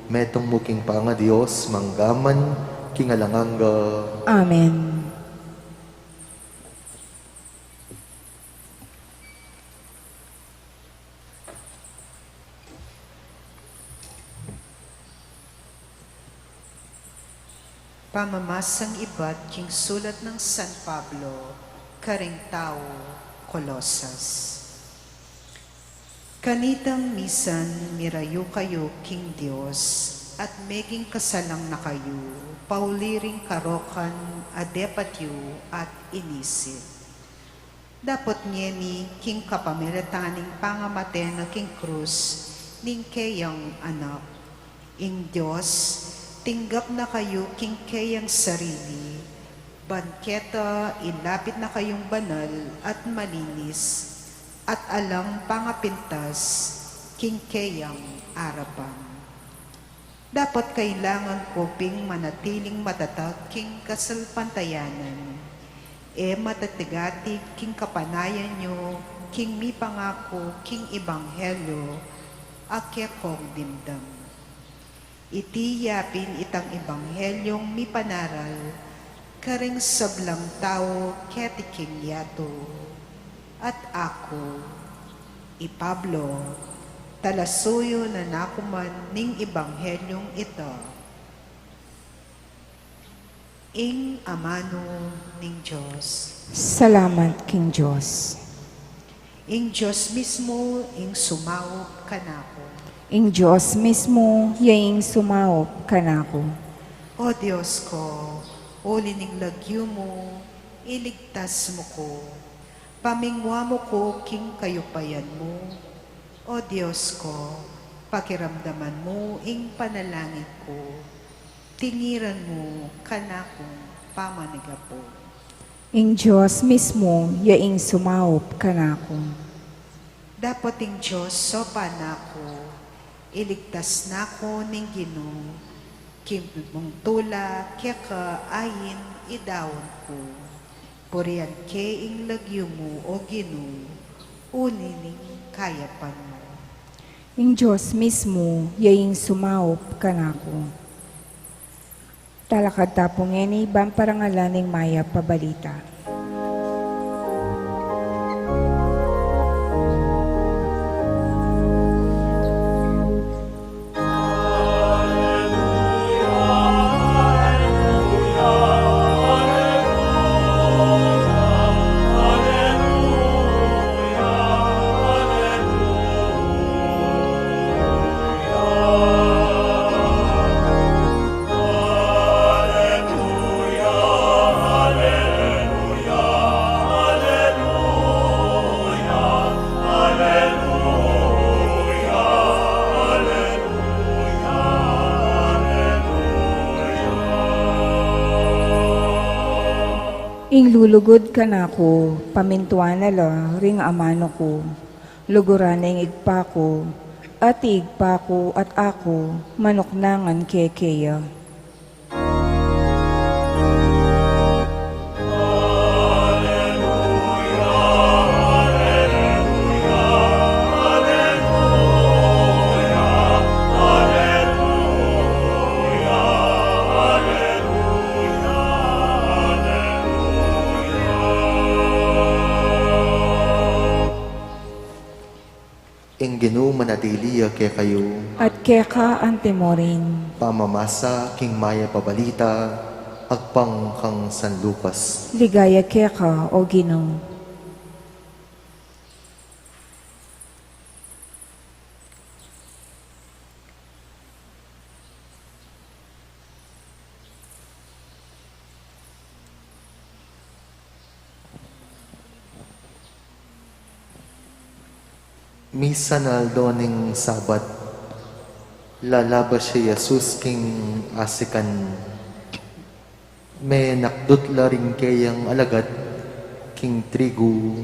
metung mu king pangaDios, manggaman king alang angga. Amen. Pamamasang ibat king sulat nang San Pablo karing tau Colosas. Kanitang misan mirayu kayu king Dios, at meging kasalang na kayu pauli ring karokan a depat yu at inisip. Dapot ngeni king kapamilatan ning pangamate na king krus ning keyang Anak, ing Dios tinggap na kayu king keyang sarili, ban keta ilapit na kayung banal at malinis, at alang pangapintas king keyang arapan. Dapot kailangan ku ping manatiling matatag king kasalpantayanan, e matatigatig king kapanayan yu king mipangaku king ebanghelyo a kekong dimdam. Iti ya pin itang ebanghelyong mipanaral karing sablang tau keti king yatu. At aku, i Pablo, talasuyu na naku man ning ebanghelyong ita. Ing amanu ning Dios. Salamat king Dios. Ing Dios mismu ing sumaup kanaku. Ing Dios mismu ya ing sumaup kanaku. O Dios ko, uli ning lagyu mu, iligtas mu ku. Pamingwa mu ku king kayupayan mu. O Dios ko, pakiramdaman mu ing panalangin ku. Tingiran mu kanakung pamanigapu. Ing Dios mismu ya ing sumaup kanaku. Dapot ing Dios saupan na ku, iligtas na ku ning Ginu, king mung tula keka ain idaun ku. Purian ke ing lagyu mu, o Ginu, uli ning kayapan mu. Ing Dios mismu ya ing sumaup kanaku. Talakad ta pu ngeni ban parangalan ing mayap a balita. Ing lulugud kanaku, pamintuan na la ring amanu ku. Luguran na ing ibpa ku, at ing ibpa ku at aku, manuknangan ke keya. Ing Ginu manatili ya kekayu. At keka antimurin. Pamamasa king mayap a balita agpang kang San Lucas. Ligaya keka, o Ginu. Misan aldo ning Sabat, lalabas ya i Jesus king asikan. Menakdut la ring keyang alagad king trigu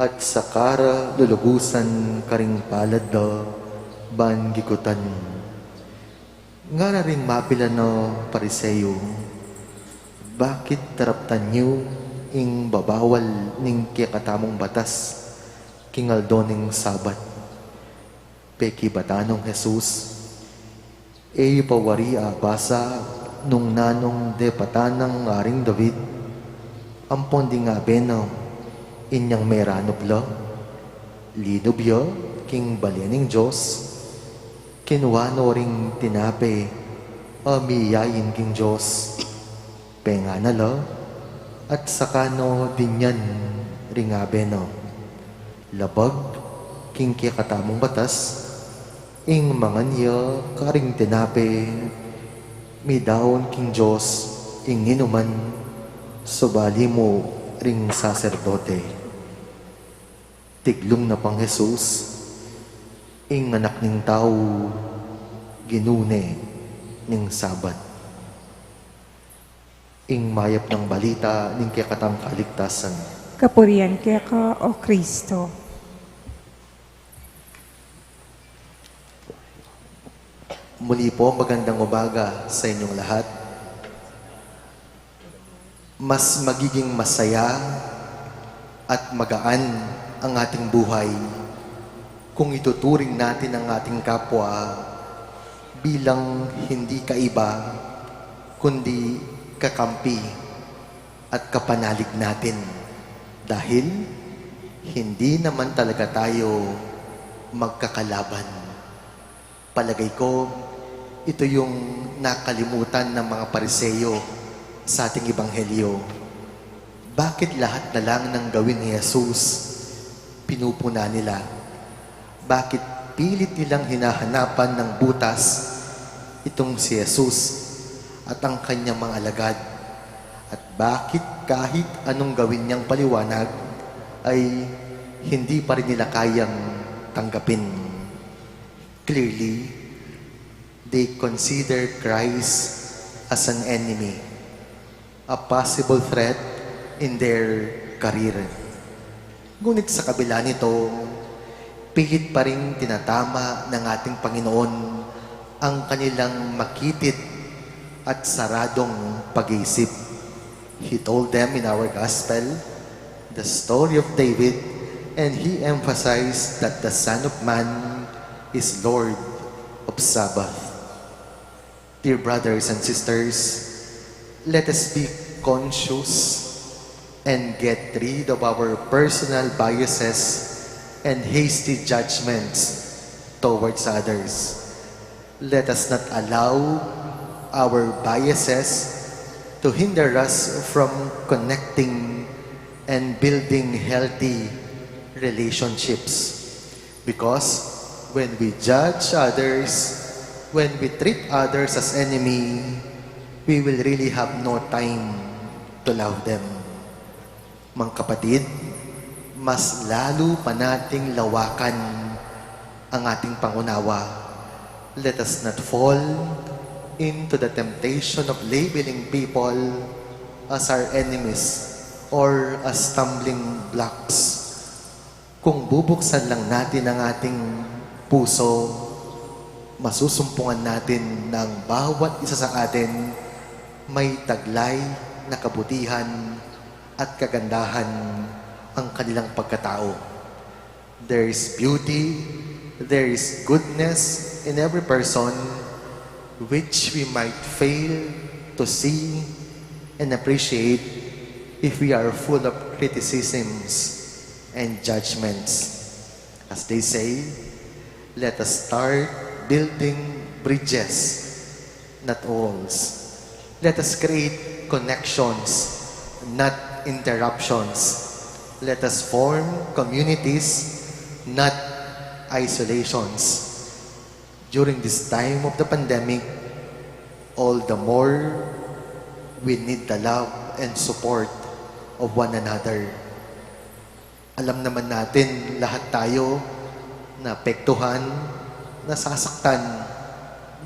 at saka ra lulugusan karing palad da ban gikutan. Ngara ring mapilan a Pariseo, "Bakit daraptan yu ing babawal ning kekatamung batas king aldo ning Sabat?" Pekibatan nong Jesus, "E yu pa wari abasa nung nanung depatan nang Aring David ampon ding abe na inyang meranup la? Linub ya king bale ning Dios, kinua no ring tinape a miyain king Dios, pengana la, at saka no dinyan ring abe na. Labag king kekatamung batas, ing mangan ya karing tinape midaun king Dios, ing inuman subali mu ring saserdote." Tiglung na pang Jesus, "Ing Anak ning Tau, Ginu ne ning Sabat." Ing mayap nang balita ning kekatang kaligtasan. Kapurian keka, O Kristo. Muli po, magandang umaga sa inyong lahat. Mas magiging masaya at magaan ang ating buhay kung ituturing natin ang ating kapwa bilang hindi kaiba, kundi kakampi at kapanalig natin, dahil hindi naman talaga tayo magkakalaban. Palagay ko, ito yung nakalimutan ng mga Pariseo sa ating ebanghelyo. Bakit lahat na lang ng gawin ni Jesus pinupuna nila? Bakit pilit nilang hinahanapan ng butas itong si Jesus at ang kanyang mga alagad? At bakit kahit anong gawin niyang paliwanag ay hindi pa rin nila kayang tanggapin? Clearly, they consider Christ as an enemy, a possible threat in their career. Ngunit sa kabila nito, pilit pa ring tinatama ng ating Panginoon ang kanilang makitid at saradong pag-iisip. He told them in our gospel the story of David, and he emphasized that the Son of Man is Lord of Sabbath. Dear brothers and sisters, let us be conscious and get rid of our personal biases and hasty judgments towards others. Let us not allow our biases to hinder us from connecting and building healthy relationships. Because when we judge others, when we treat others as enemy, we will really have no time to love them. Mga kapatid, mas lalo pa nating lawakan ang ating pangunawa. Let us not fall into the temptation of labeling people as our enemies or as stumbling blocks. Kung bubuksan lang natin ang ating puso, masusumpungan natin na ang bawat isa sa atin may taglay na kabutihan at kagandahan ang kanilang pagkatao. There is beauty, there is goodness in every person, which we might fail to see and appreciate if we are full of criticisms and judgments. As they say, let us start building bridges, not walls. Let us create connections, not interruptions. Let us form communities, not isolations. During this time of the pandemic, all the more, we need the love and support of one another. Alam naman natin, lahat tayo Naapektuhan, nasasaktan,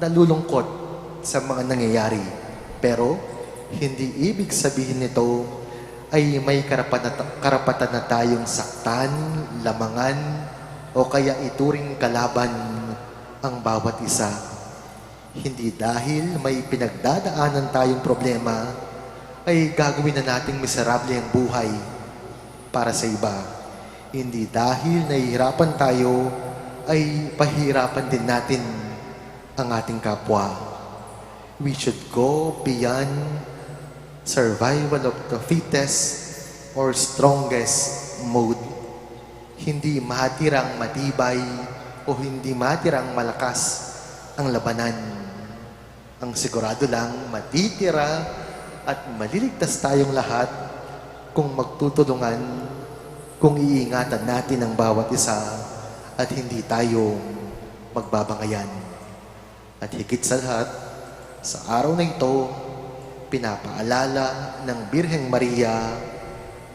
nalulungkot sa mga nangyayari. Pero hindi ibig sabihin nito ay may karapanata-, karapatan na tayong saktan, lamangan, o kaya ituring kalaban ang bawat isa. Hindi dahil may pinagdadaanan tayong problema ay gagawin na nating miserable ang buhay para sa iba. Hindi dahil nahihirapan tayo ay pahihirapan din natin ang ating kapwa. We should go beyond survival of the fittest or strongest mode. Hindi matirang matibay o hindi matirang malakas ang labanan. Ang sigurado lang, matitira at maliligtas tayong lahat kung magtutulungan, kung iingatan natin ang bawat isa at hindi tayo magbabangayan. At higit sa lahat, sa araw na ito, pinapaalala ng Birheng Maria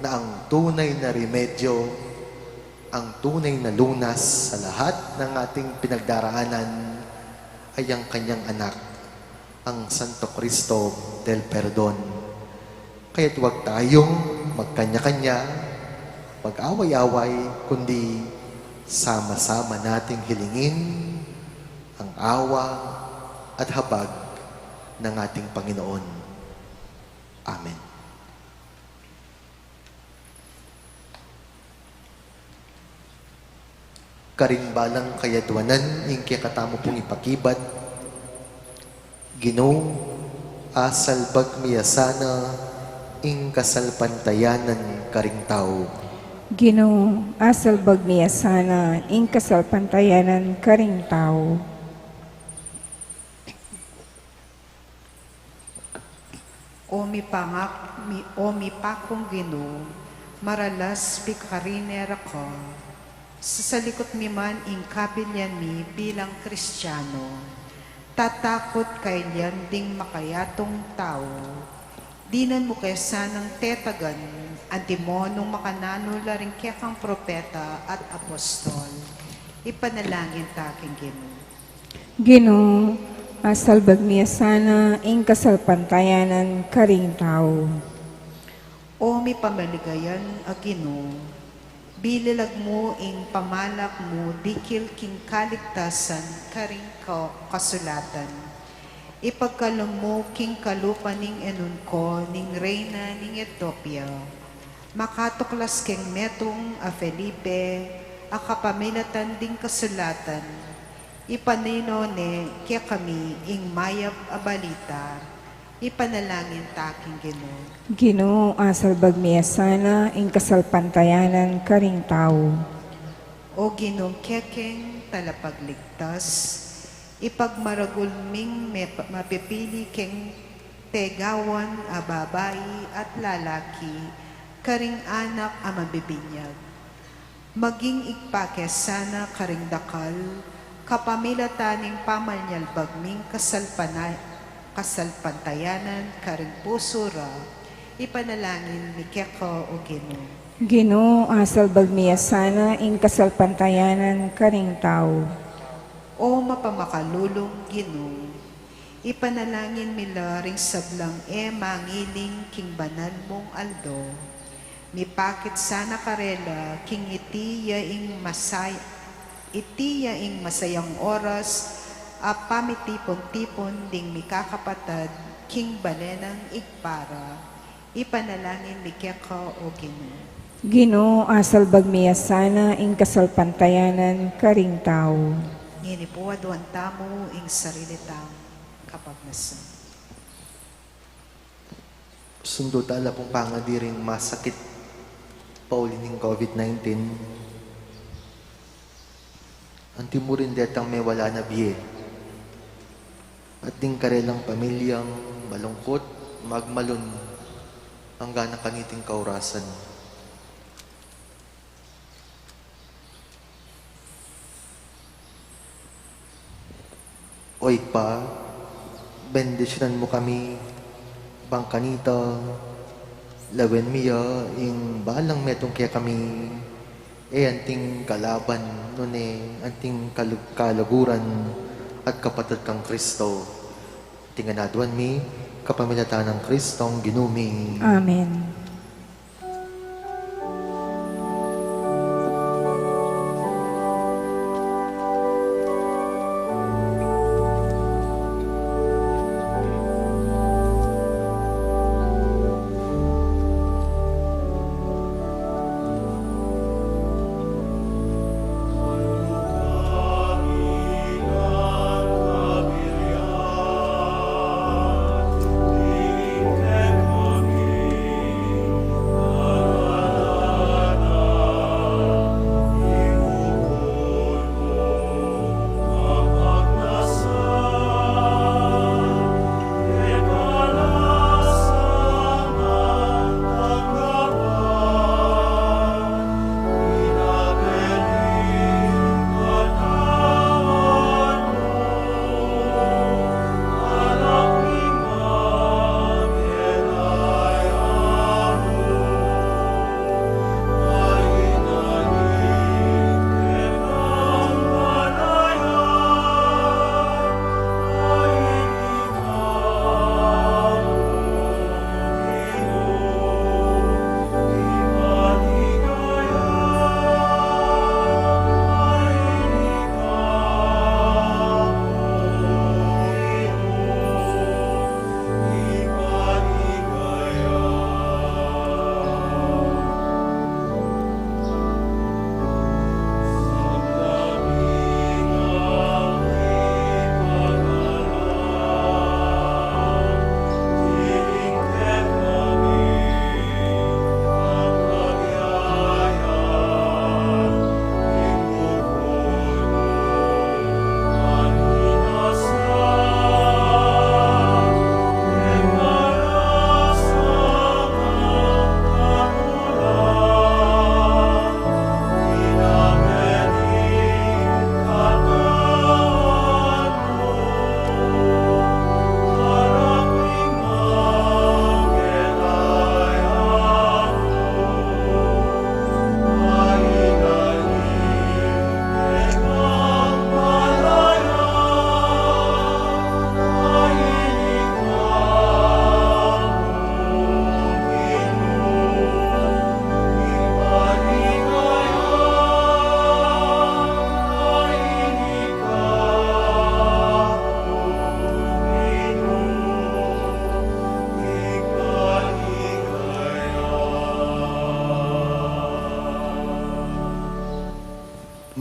na ang tunay na remedyo, ang tunay na lunas sa lahat ng ating pinagdaraanan ay ang kanyang anak, ang Santo Cristo del Perdon. Kaya't huwag tayong magkanya-kanya, mag-away-away, kundi sama-sama nating hilingin ang awa at habag ng ating Panginoon. Amen. Karing balang kayadwanan, ing kekatamu pung ipakibat, Ginu, asalbag mi ya sana ing kasalpantayanan karing tau. Ginu, asalbag mi ya sana ing kasalpantayanan karing tau. O mipangak-, mi-, o mipakung Ginu, maralas pikarine ra ka, sasalikut mi man ing kabilyan mi bilang Kristiano, tatakut kailian ding makayatung tau, dinan mu ke sanang tetagan, antimo nung makananu la ring kekang propeta at apostol. Ipanalangin ta king Ginu. Ginu, asalbag mi ya sana ing kasalpantayanan karing tau. O mipamaligayan a Ginu, binilag mu ing pamalak mu dikil king kaligtasan karing ka-, kasulatan. Ipagkalub mu king kalupa ning enun ko ning reyna ning Etiopia, makatuklas keng metung a Felipe a kapamilatan ding kasulatan, ipanino ne kekami ing mayap a balita. Ipanalangin ta king Ginu. Ginu, asalbag mi ya sana ing kasalpantayanan karing tau. O Ginung kekeng talapagligtas, ipagmaragul ming me-, mapipili keng tegawan a babai at lalaki karing anak a mabibinyag. Maging igpa ke sana karing dakal, kapamilatan ning pamanyalbag ming kasalpana-, kasalpantayanan karing pusu ra. Ipanalangin mi keka, o Ginu. Ginu, asalbag mi ya sana ing kasalpantayanan karing tau. O mapamakalulung Ginu, ipanalangin mi la ring sablang e mangiling king banal mung aldo. Mipakit sana karela king iti ya ing masay-, iti ya ing masayang oras a pamitipun-tipun ding mikakapatad king bale nang Igpara. Ipanalangin mi keka, o Ginu. Ginu, asalbag mi ya sana ing kasalpantayanan karing tau. Ngeni pu aduan tamu ing sarili tang kapagnasan. Sundu tala pung pangadi ring masakit pauli ning COVID nineteen. Anti mu rin detang mewala na bie. At ding karelang pamilyang malungkut, magmalun, angga na kaniting kaurasan. O Ibpa, bendisyunan mu kami, bang kanita, lawen mi ya ing balang metung kekami, E anting kalaban, nune anting kalu-, kaluguran at kapatad kang Kristo. Iti ngan aduan mi, kapamilatan nang Kristong Ginu mi. Amen.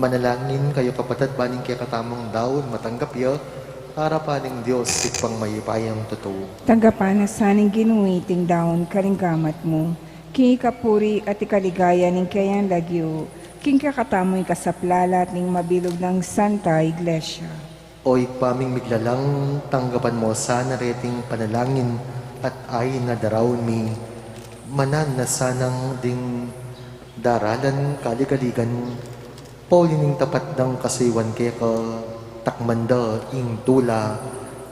Manalangin kayu, kapatad, ban ing kekatamung daun matanggap ya arapan ning Dios Ibpang mayupayang tutu. Tanggapan na sa ning Ginu iting daun karing gamat mu, king ikapuri at ikaligaya ning keyang lagyu, king kekatamung ikasaplalat ning mabilug nang Santa Iglesia. O Ibpa ming miglalang, tanggapan mu sana reting panalangin at ain a daraun mi. Manan na sanang ding daralan kaligaligan, pauli ning tapat dang kasuyuan keka, takman da ing tula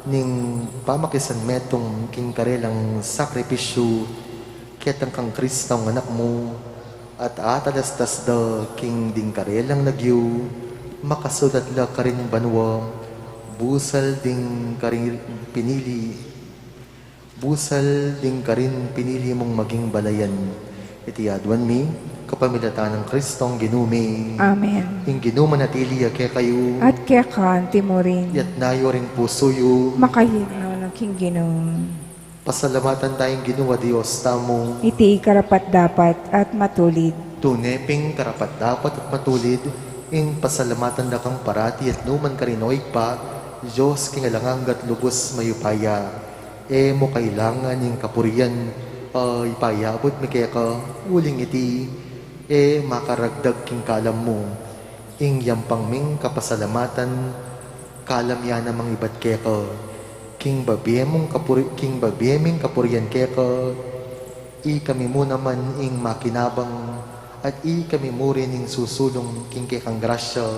ning pamakisanmetung king karelang sakripisyu ketang kang Kristong Anak mu, at atalastas da king ding karelang lagyu, makasulat la karin banua, busal ding karin pinili, busal ding karin pinili mung maging balayan. Iti aduan mi, kapamilatan nang Kristong Ginu mi. Amen. Ing Ginu manatili ya kekayu. At keka anti mu rin. Itas yu ring pusu yu. Makahirap na king Ginu. Pasalamatan tayang Ginu a Dios tamu. Iti karapat-dapat at matulid. Tune pin karapat-dapat at matulid, ing pasalamatan da kang parati at nukarin man, O Ibpa, Dios king alang angga at lubus mayupaya. E mu kailangan ing kapurian a ipayabut mi keka, uling iti e makaragdag king kalam mu. Ing yampang ming kapasalamatan, kalam ya namang ibat keka. King babie mung kapuri-, king babie ming kapurian keka, ikami mu naman ing makinabang, at ikami mu rin ing susulung king kekang grasya,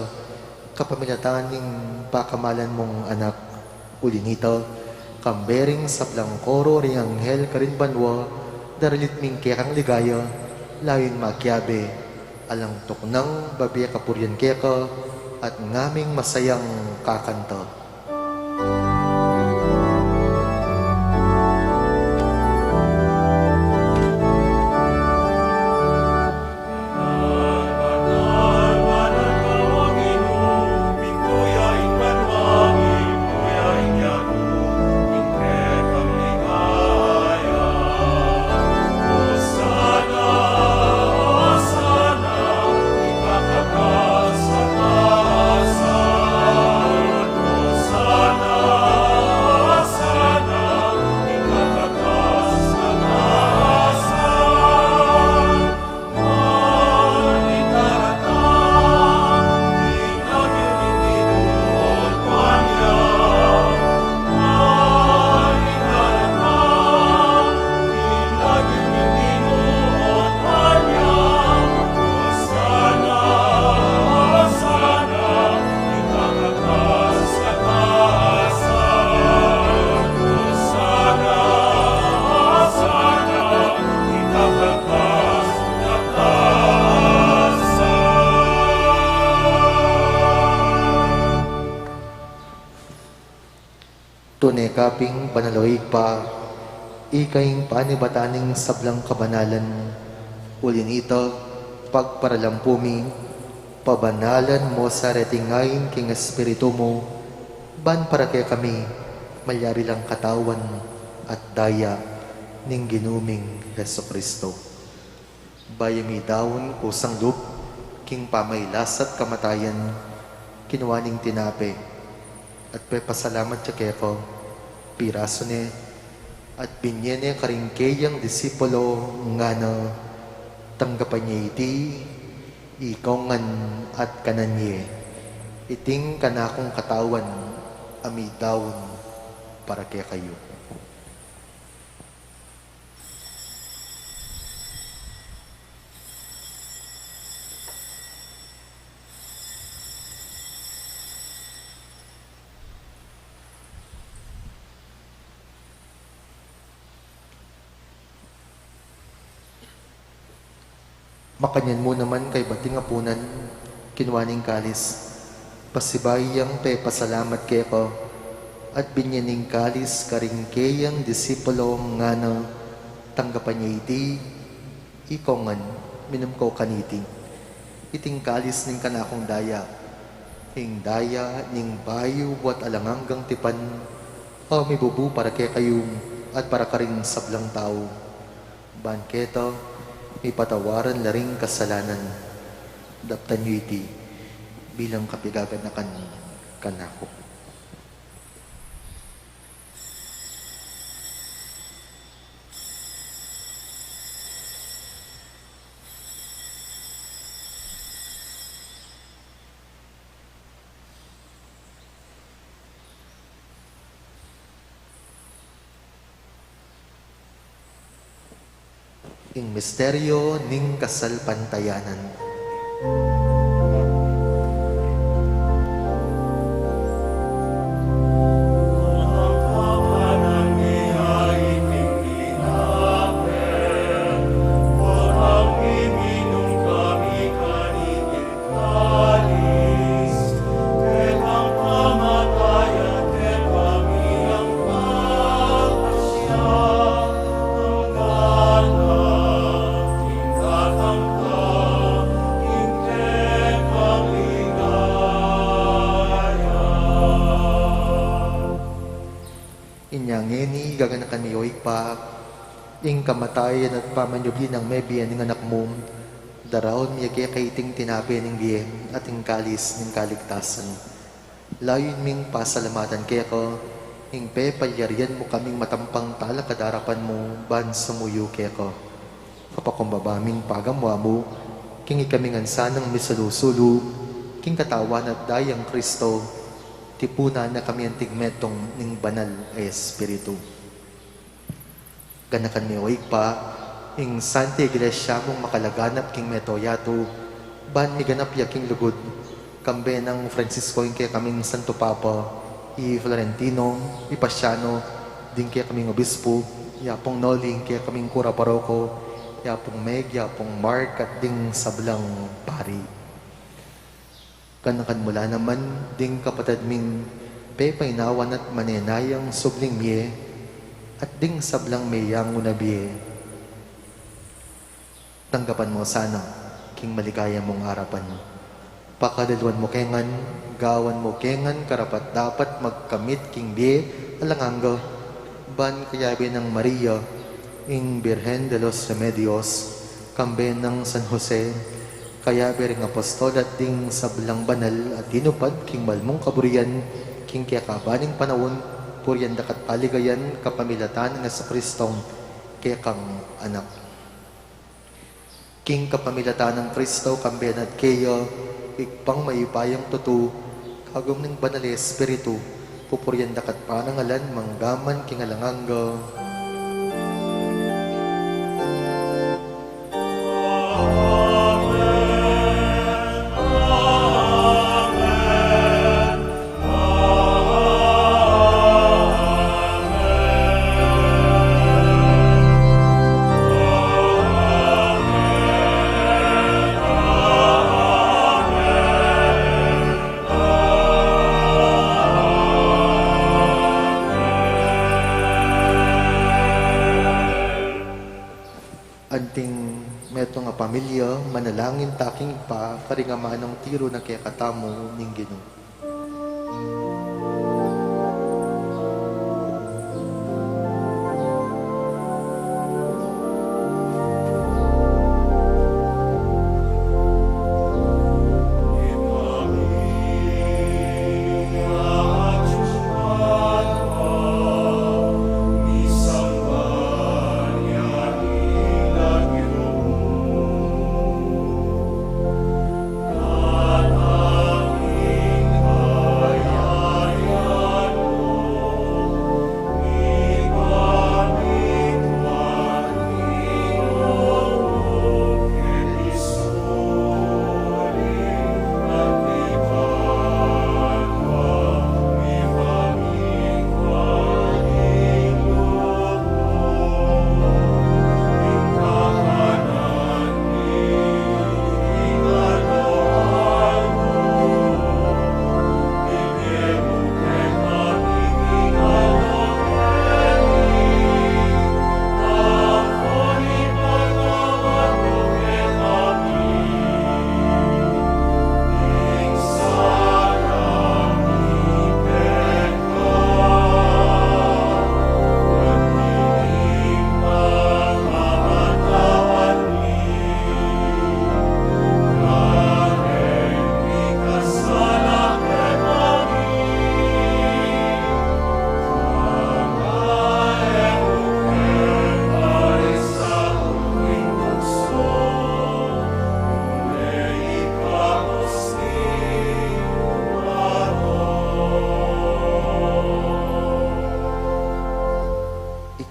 kapamilatan ning pakamalan mung Anak. Uli nita, kambe ring sablang koro ring anghel karin banua, daralit mi ing kekang ligaya, layun makiabe. Alang tuknang babie kapurian keka at ngaming masayang kakanta. Tune ka pin banal, o Ibpa, ika ing panibatan ning sablang kabanalan. Uli na nita, pagparalampu mi, pabanalan mu sa reting ain king Espiritu mu, ban para kekami malyari lang katawan at daya ning Ginu ming Jesucristo. Bayu mi daun kusang lub king pamailas at kamatayan, kinua ne ing tinape, at pepasalamat ya keka, pirasu ne, at binye ne karing keyang disipulo, ngana, tanggapan ye iti, ikayu ngan at kanan ye, iti ing kanakung katawan a midaun para kekayu. Makanyan mu naman kaybat ding apunan, kinua ne ing kalis, pasibayu yang pepasalamat keka, at binye ne ing kalis karing keyang disipulo, ngana, tanggapan ye iti, ikayu ngan, minum kayu kaniti, iti ing kalis ning kanakung daya, ing daya ning bayu at alang anggang tipan, a mibubu para kekayu at para karing sablang tau. Ban keta mipatawaran la ring kasalanan. Daptan yu iti bilang kapaganakan kanaku. Ing misteryo ning kasalpantayanan. Inya ngeni, gaganakan mi, o Ibpa, ing kamatayan at pamanyubli nang mebie ning Anak mu, daraun mi keka iting tinape ning bie at ing kalis ning kaligtasan. Layun ming pasalamatan keka ing pepalyarian mu kaming matampang talakad king arapan mu ban sumuyu keka. Kapakumbaba ming pagamuan mu king ikami ngan sanang misulu-sulu king katawan at dayang Kristo, tipunan na kami anting metung ning Banal a Espiritu. Ganakan mi, o Ibpa, ing Santa Iglesia mung makalaganap king mabilug a yatu, ban miganap ya king lugud, kambe nang Francisco ing kekaming Santo Papa, i Florentino, i Paciano, ding kekaming Obispo, i Apung Noli ing kekaming Kura Paroko, Yapung Meg, Yapung Mark, at ding sablang pari. Ganakan mu la naman ding kapatad ming pepainawan at manenayang subling mie, at ding sablang meyangu na bie. Tanggapan mu sana king maligaya mung arapan. Pakalaluan mu ke ngan, gawan mu ke ngan karapat-dapat magkamit king bie alang angga, ban kayabe nang Maria, ing Birhen de los Remedios, kambe nang San Jose, kayabe ring apostol at ding sablang banal a tinupad king banal mung kaburian, king kekaban ning panaun, purian da ka't paligayan kapamilatan nang Jesucristong kekang Anak. King kapamilatan nang Kristo, kambe na at keya, Ibpang mayupayang tutu, kagum ning Banal a Espiritu, pupurian da ka't parangalan manggaman king alang angga. Anting metung a pamilya, manalangin ta king Ibpa, karing amanung tiru na kekatamu ning Ginu.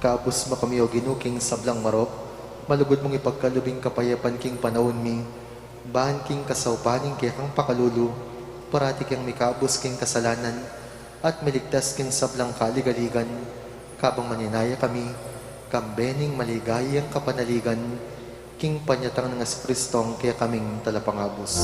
Ikabus mu kami, O Ginu, king sablang marok, malugud mung ipagkalub ing kapayapan king panaun mi, ban king kasaupan ning kekang pakalulu, parati keng mikabus king kasalanan, at miligtas king sablang kaligaligan, kabang manenaya kami, kambe ning maligayang kapanaligan, king panyatang nang Jesucristong kekaming Talapangabus.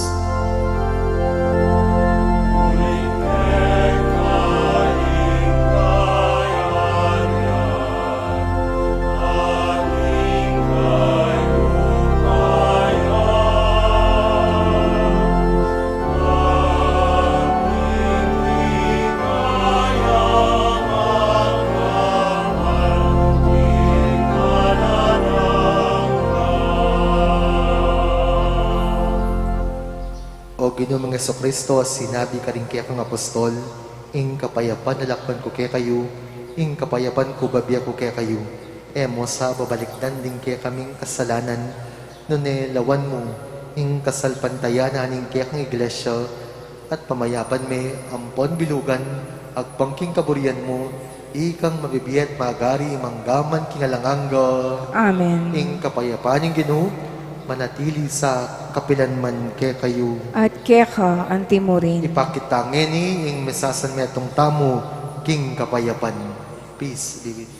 O Ginu ming Jesucristo, a sinabi karing kekang apostol, ing kapayapan lakwan ku kekayu, ing kapayapan ku babie ku kekayu. E mu sa babalikdan ding kekaming kasalanan, nune lawan mu ing kasalpantayanan ning kekang iglesia, at pamayapan me ampon bilugan, agpang king kaburian mu, ikang mabibie at magari manggaman king alang angga. Amen. Ing kapayapan ning Ginu, manatili sa kapilan man kekayu. At keka anti mu rin. Ipakit ta ngeni ing misasanmetung tamu king kapayapan. Peace be with you.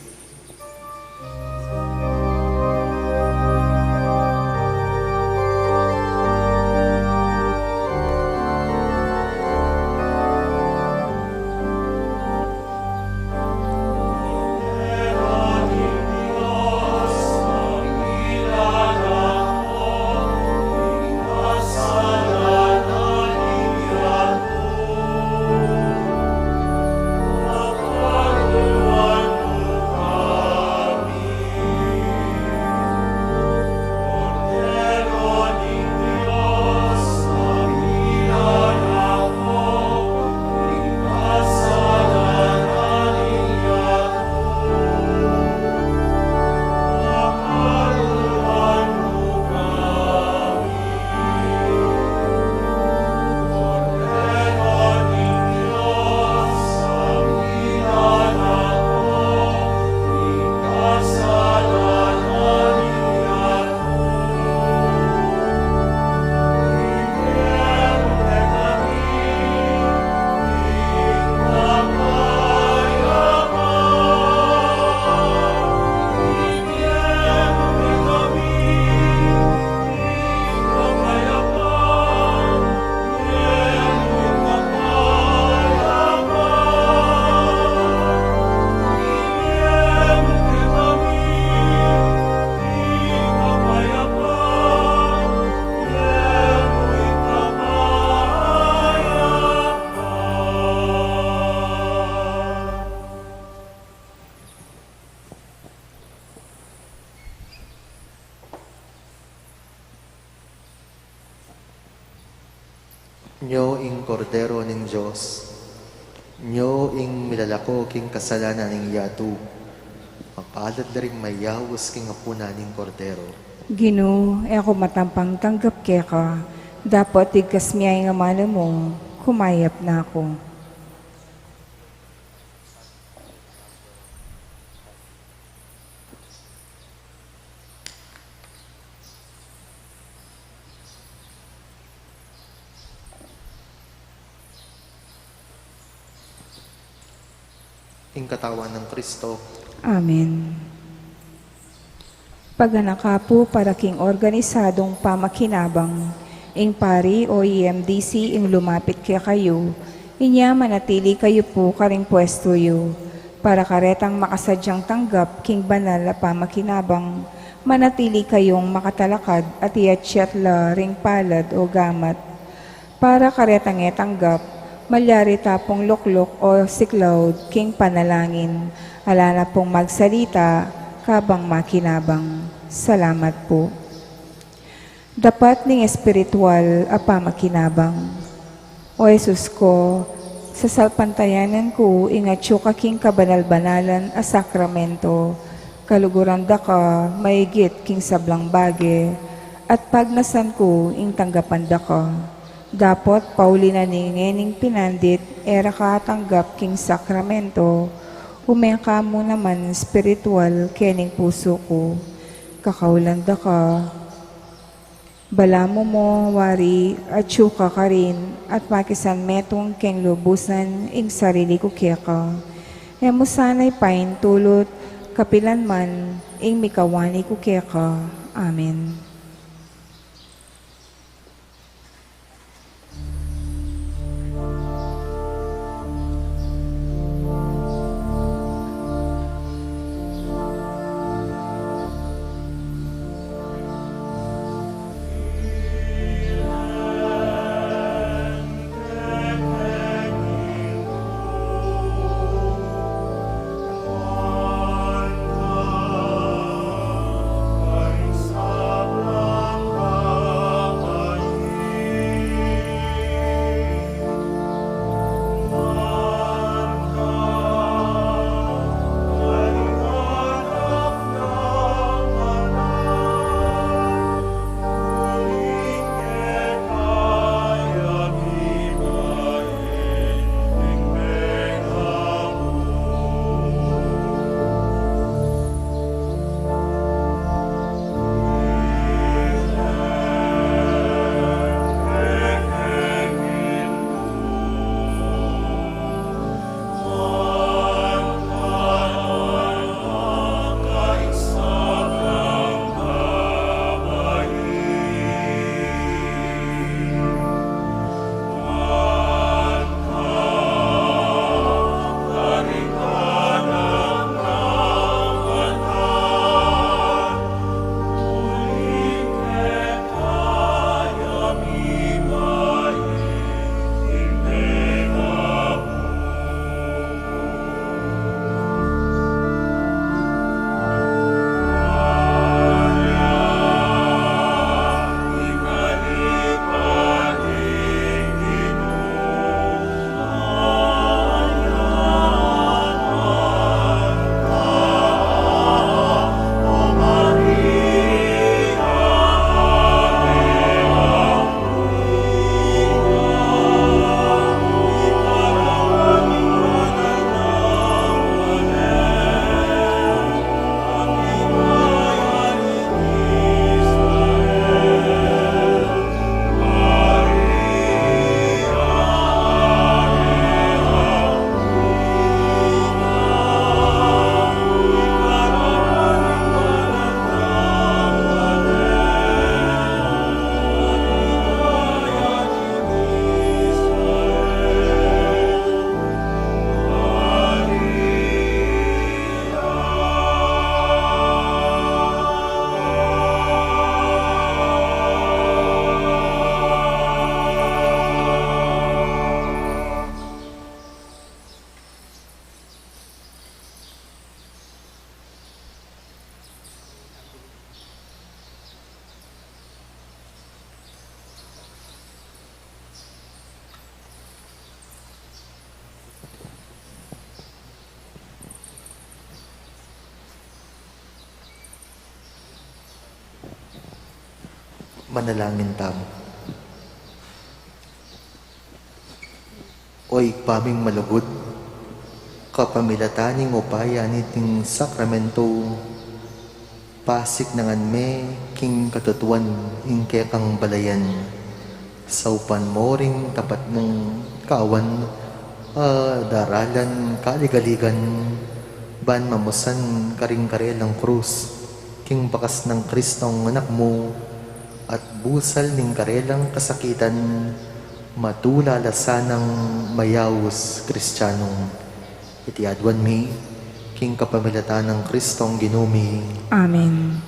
Nyo ing Kordero ning Dios, nyo ing milalako king kasalanan ning yatu. Mapalad la ring mayaus king apunan ning Kordero. Ginu, e ku matampang tanggap keka, dapot igkas mu ing amanu mu, kumayap na ku. Ing katawan nang Kristo. Amen. Paganaka pu para king organisadung pamakinabang, ing pari o E M D C ing lumapit kekayu, inya manatili kayu pu karing pwestu yu, para karetang makasadyang tanggap king banal a pamakinabang, manatili kayung makatalakad at iyatsat la ring palad o gamat. Para karetang e tanggap, malyari ta pung lukluk o siklaud king panalangin, ala na pung magsalita, kabang makinabang. Salamat pu. Dapat ning espiritual a pamakinabang. O Jesus ku, sasalpantayanan ku ing atyu ka king kabanal-banalan a sakramento, kaluguran da ka maigit king sablang bage, at pagnasan ku ing tanggapan da ka. Dapot pauli na ning ngening pinandit, e ra ka atanggap king sakramento, ume ka mu naman espiritual kening pusu ku. Kakaulan da ka. Balamu mu wari, atyu ka karin, at makisanmetung keng lubusan ing sarili ku keka. E mu sana paintulut, kapilan man, ing mikawani ku keka. Amen. Manalangin tamu. O Ibpa ming malugud, kapamilatan ning upaya niting sakramento, pasiknangan me king katutuan ing kekang balayan. Saupan mo ring tapat mung kawan a daralan kaligaligan, ban mamusan karing karelang krus, king bakas nang Kristong Anak mu, at busal ning karelang kasakitan, matula la sanang mayaus Kristiyanu. Iti aduan mi, king kapamilatan nang Kristong Ginu mi. Amen.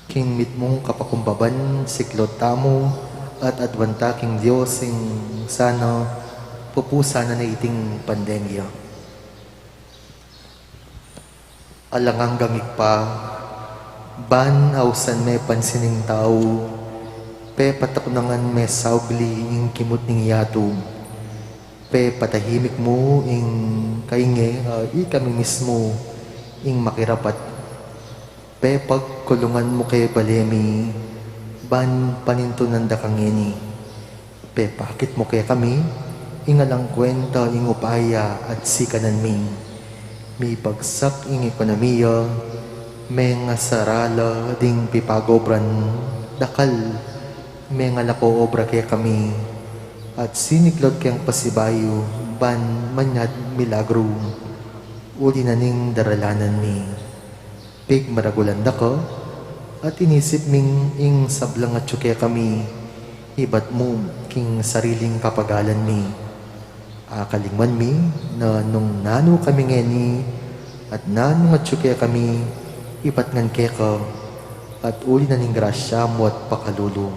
King mitmung kapakumbaban, siklod tamu, at aduan ta king Dios ing sana pupusanan na iting pandemya. Alang anggang Ibpa, ban ausan me pansin ing tau, pepataknangan me saugli ing kimut ning yatu, pepatahimik mu ing kainge, a, ikami mismu ing makirapat, pepagkulungan mu ke bale mi, ban panintunan da ka ngeni. Pepakit mu kekami ing alang kwenta ing upaya at sikanan mi. Mibagsak ing ekonomiya, mengasarala ding pipagobran, dakal mengalako obra kekami, at siniklod keng pasibayu ban manyad milagru, uli na ning daralanan mi. Pigmaragulan da ka, at inisip ming ing sablang atyu kekami, ibat mu king sariling kapagalan mi. Akalingwan mi na nung nanu kami ngeni, at nanung atyu kekami, ibat ngan keka, at uli na ning grasya mu at pakalulu.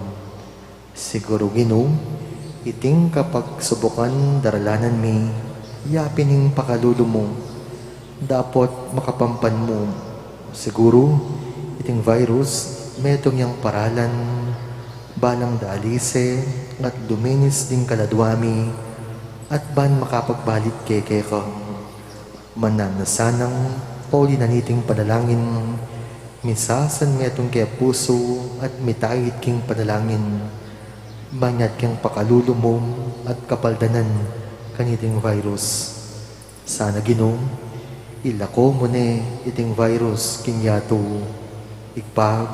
Siguru, Ginu, iting kapagsubukan daralanan mi, yapin ing pakalulu mu, dapot makapampan mu. Siguru, iting virus, metung yang paralan, balang dalise, at luminis ding kaladua mi, at ban makapagbalik keke ka. Mananu na sanang pauli na niting panalangin, misasan metung ke pusu at mitait king panalangin. Manyad keng pakalulu mu at kapaldanan kaniting virus. Sana Ginu, ilako mu ne iting virus king yatu. Ibpa,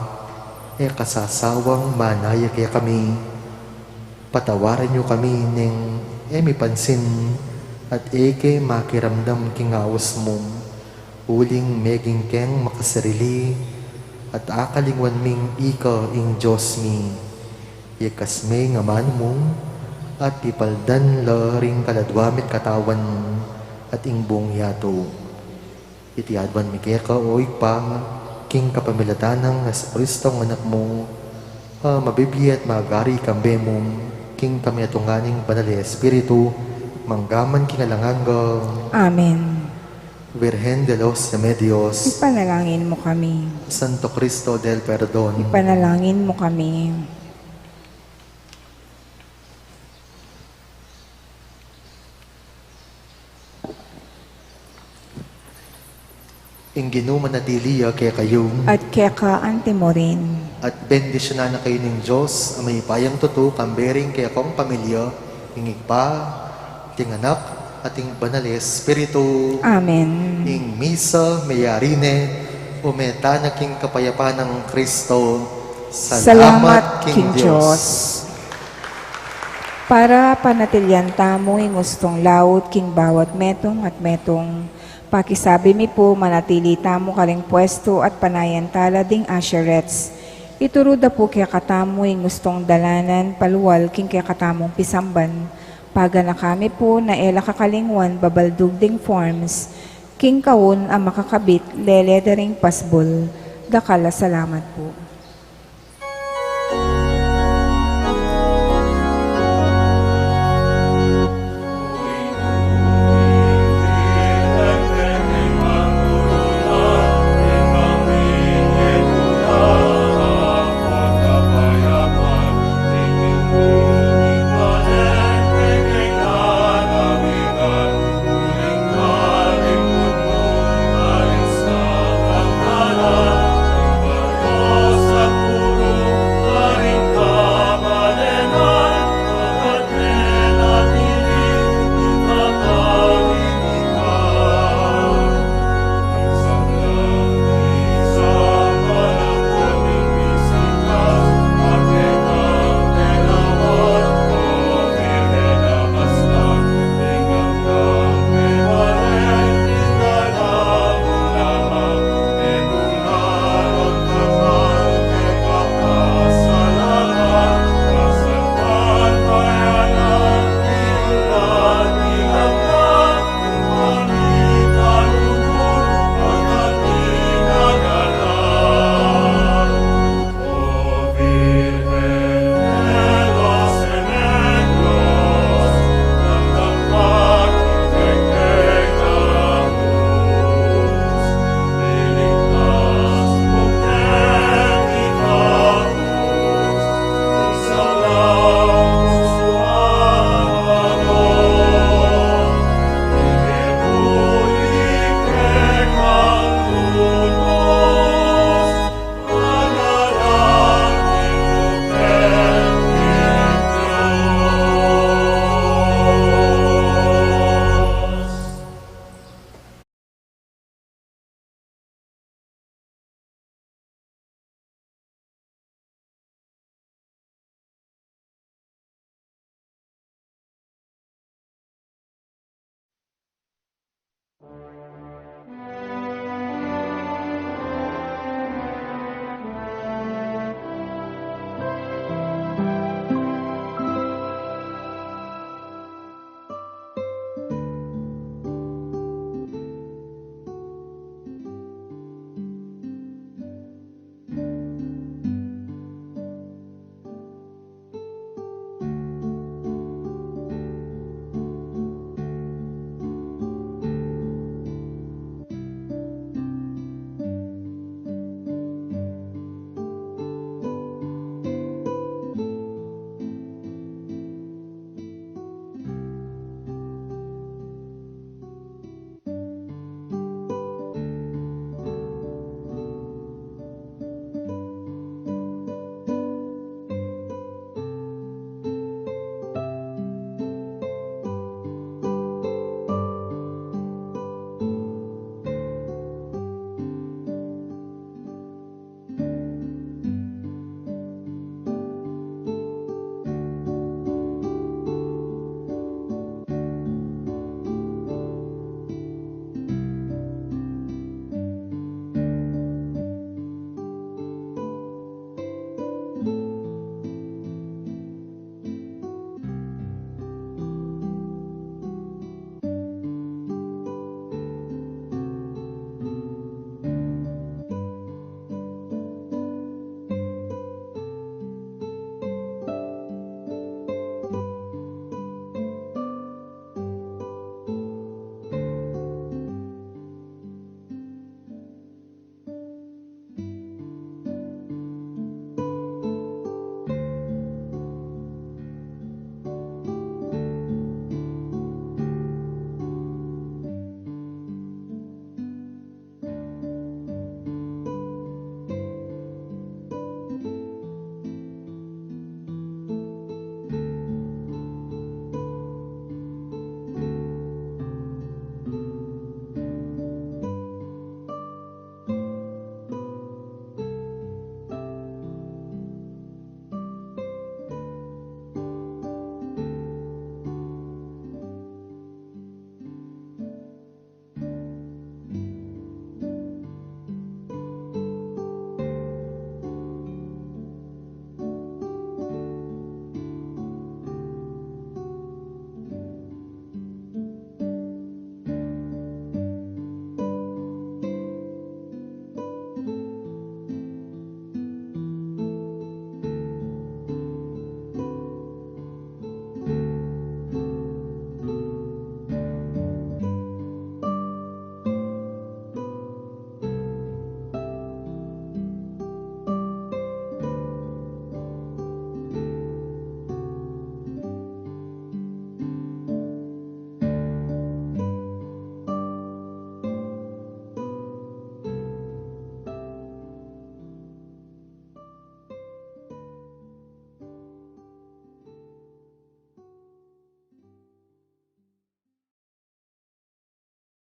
e ka sasawang manaya kekami. Patawaran yu kami neng e mi pansin at e ke makiramdam king aus mu, uling meging keng makasarili at akalingwan ming ika ing Dios mi. Ikas me ing amanu mu at ipaldan la ring kaladua mit katawan at ing buung yatu. Iti aduan mi keka, o Ibpa, king kapamilatan nang Jesucristo a Anak mu, a mabibie at magari kambe mu, king kametungan ning Banal a Espiritu, mangga man king alang angga. Amen. Virgen de los Remedios. Ipanalangin mo kami. Santo Cristo del Perdon. Ipanalangin mo kami. Ing Ginu manatili ya kekayu. At keka anti mo rin. At bendisyunan na kayu ning Dios, a mayupayang tutu, kambe ring kekong pamilya, ing Ibpa, ing Anak, at ing Banal a Espiritu. Amen. Ing misa meyari ne, ume tana king kapayapan nang Kristo. Salamat king Dios. Para panatilian tamu ing ustung laut king bawat metung at metung, pakisabi mi pu manatili tamu karing pwestu at panayan tala ding usherettes. Ituru da pu kekatamu ing ustung dalanan palual king kekatamung pisamban. Paganaka mi pu na e la kakalingwan babaldug ding forms king kaun a makakabit lele da ring pasbul. Dakal a salamat pu.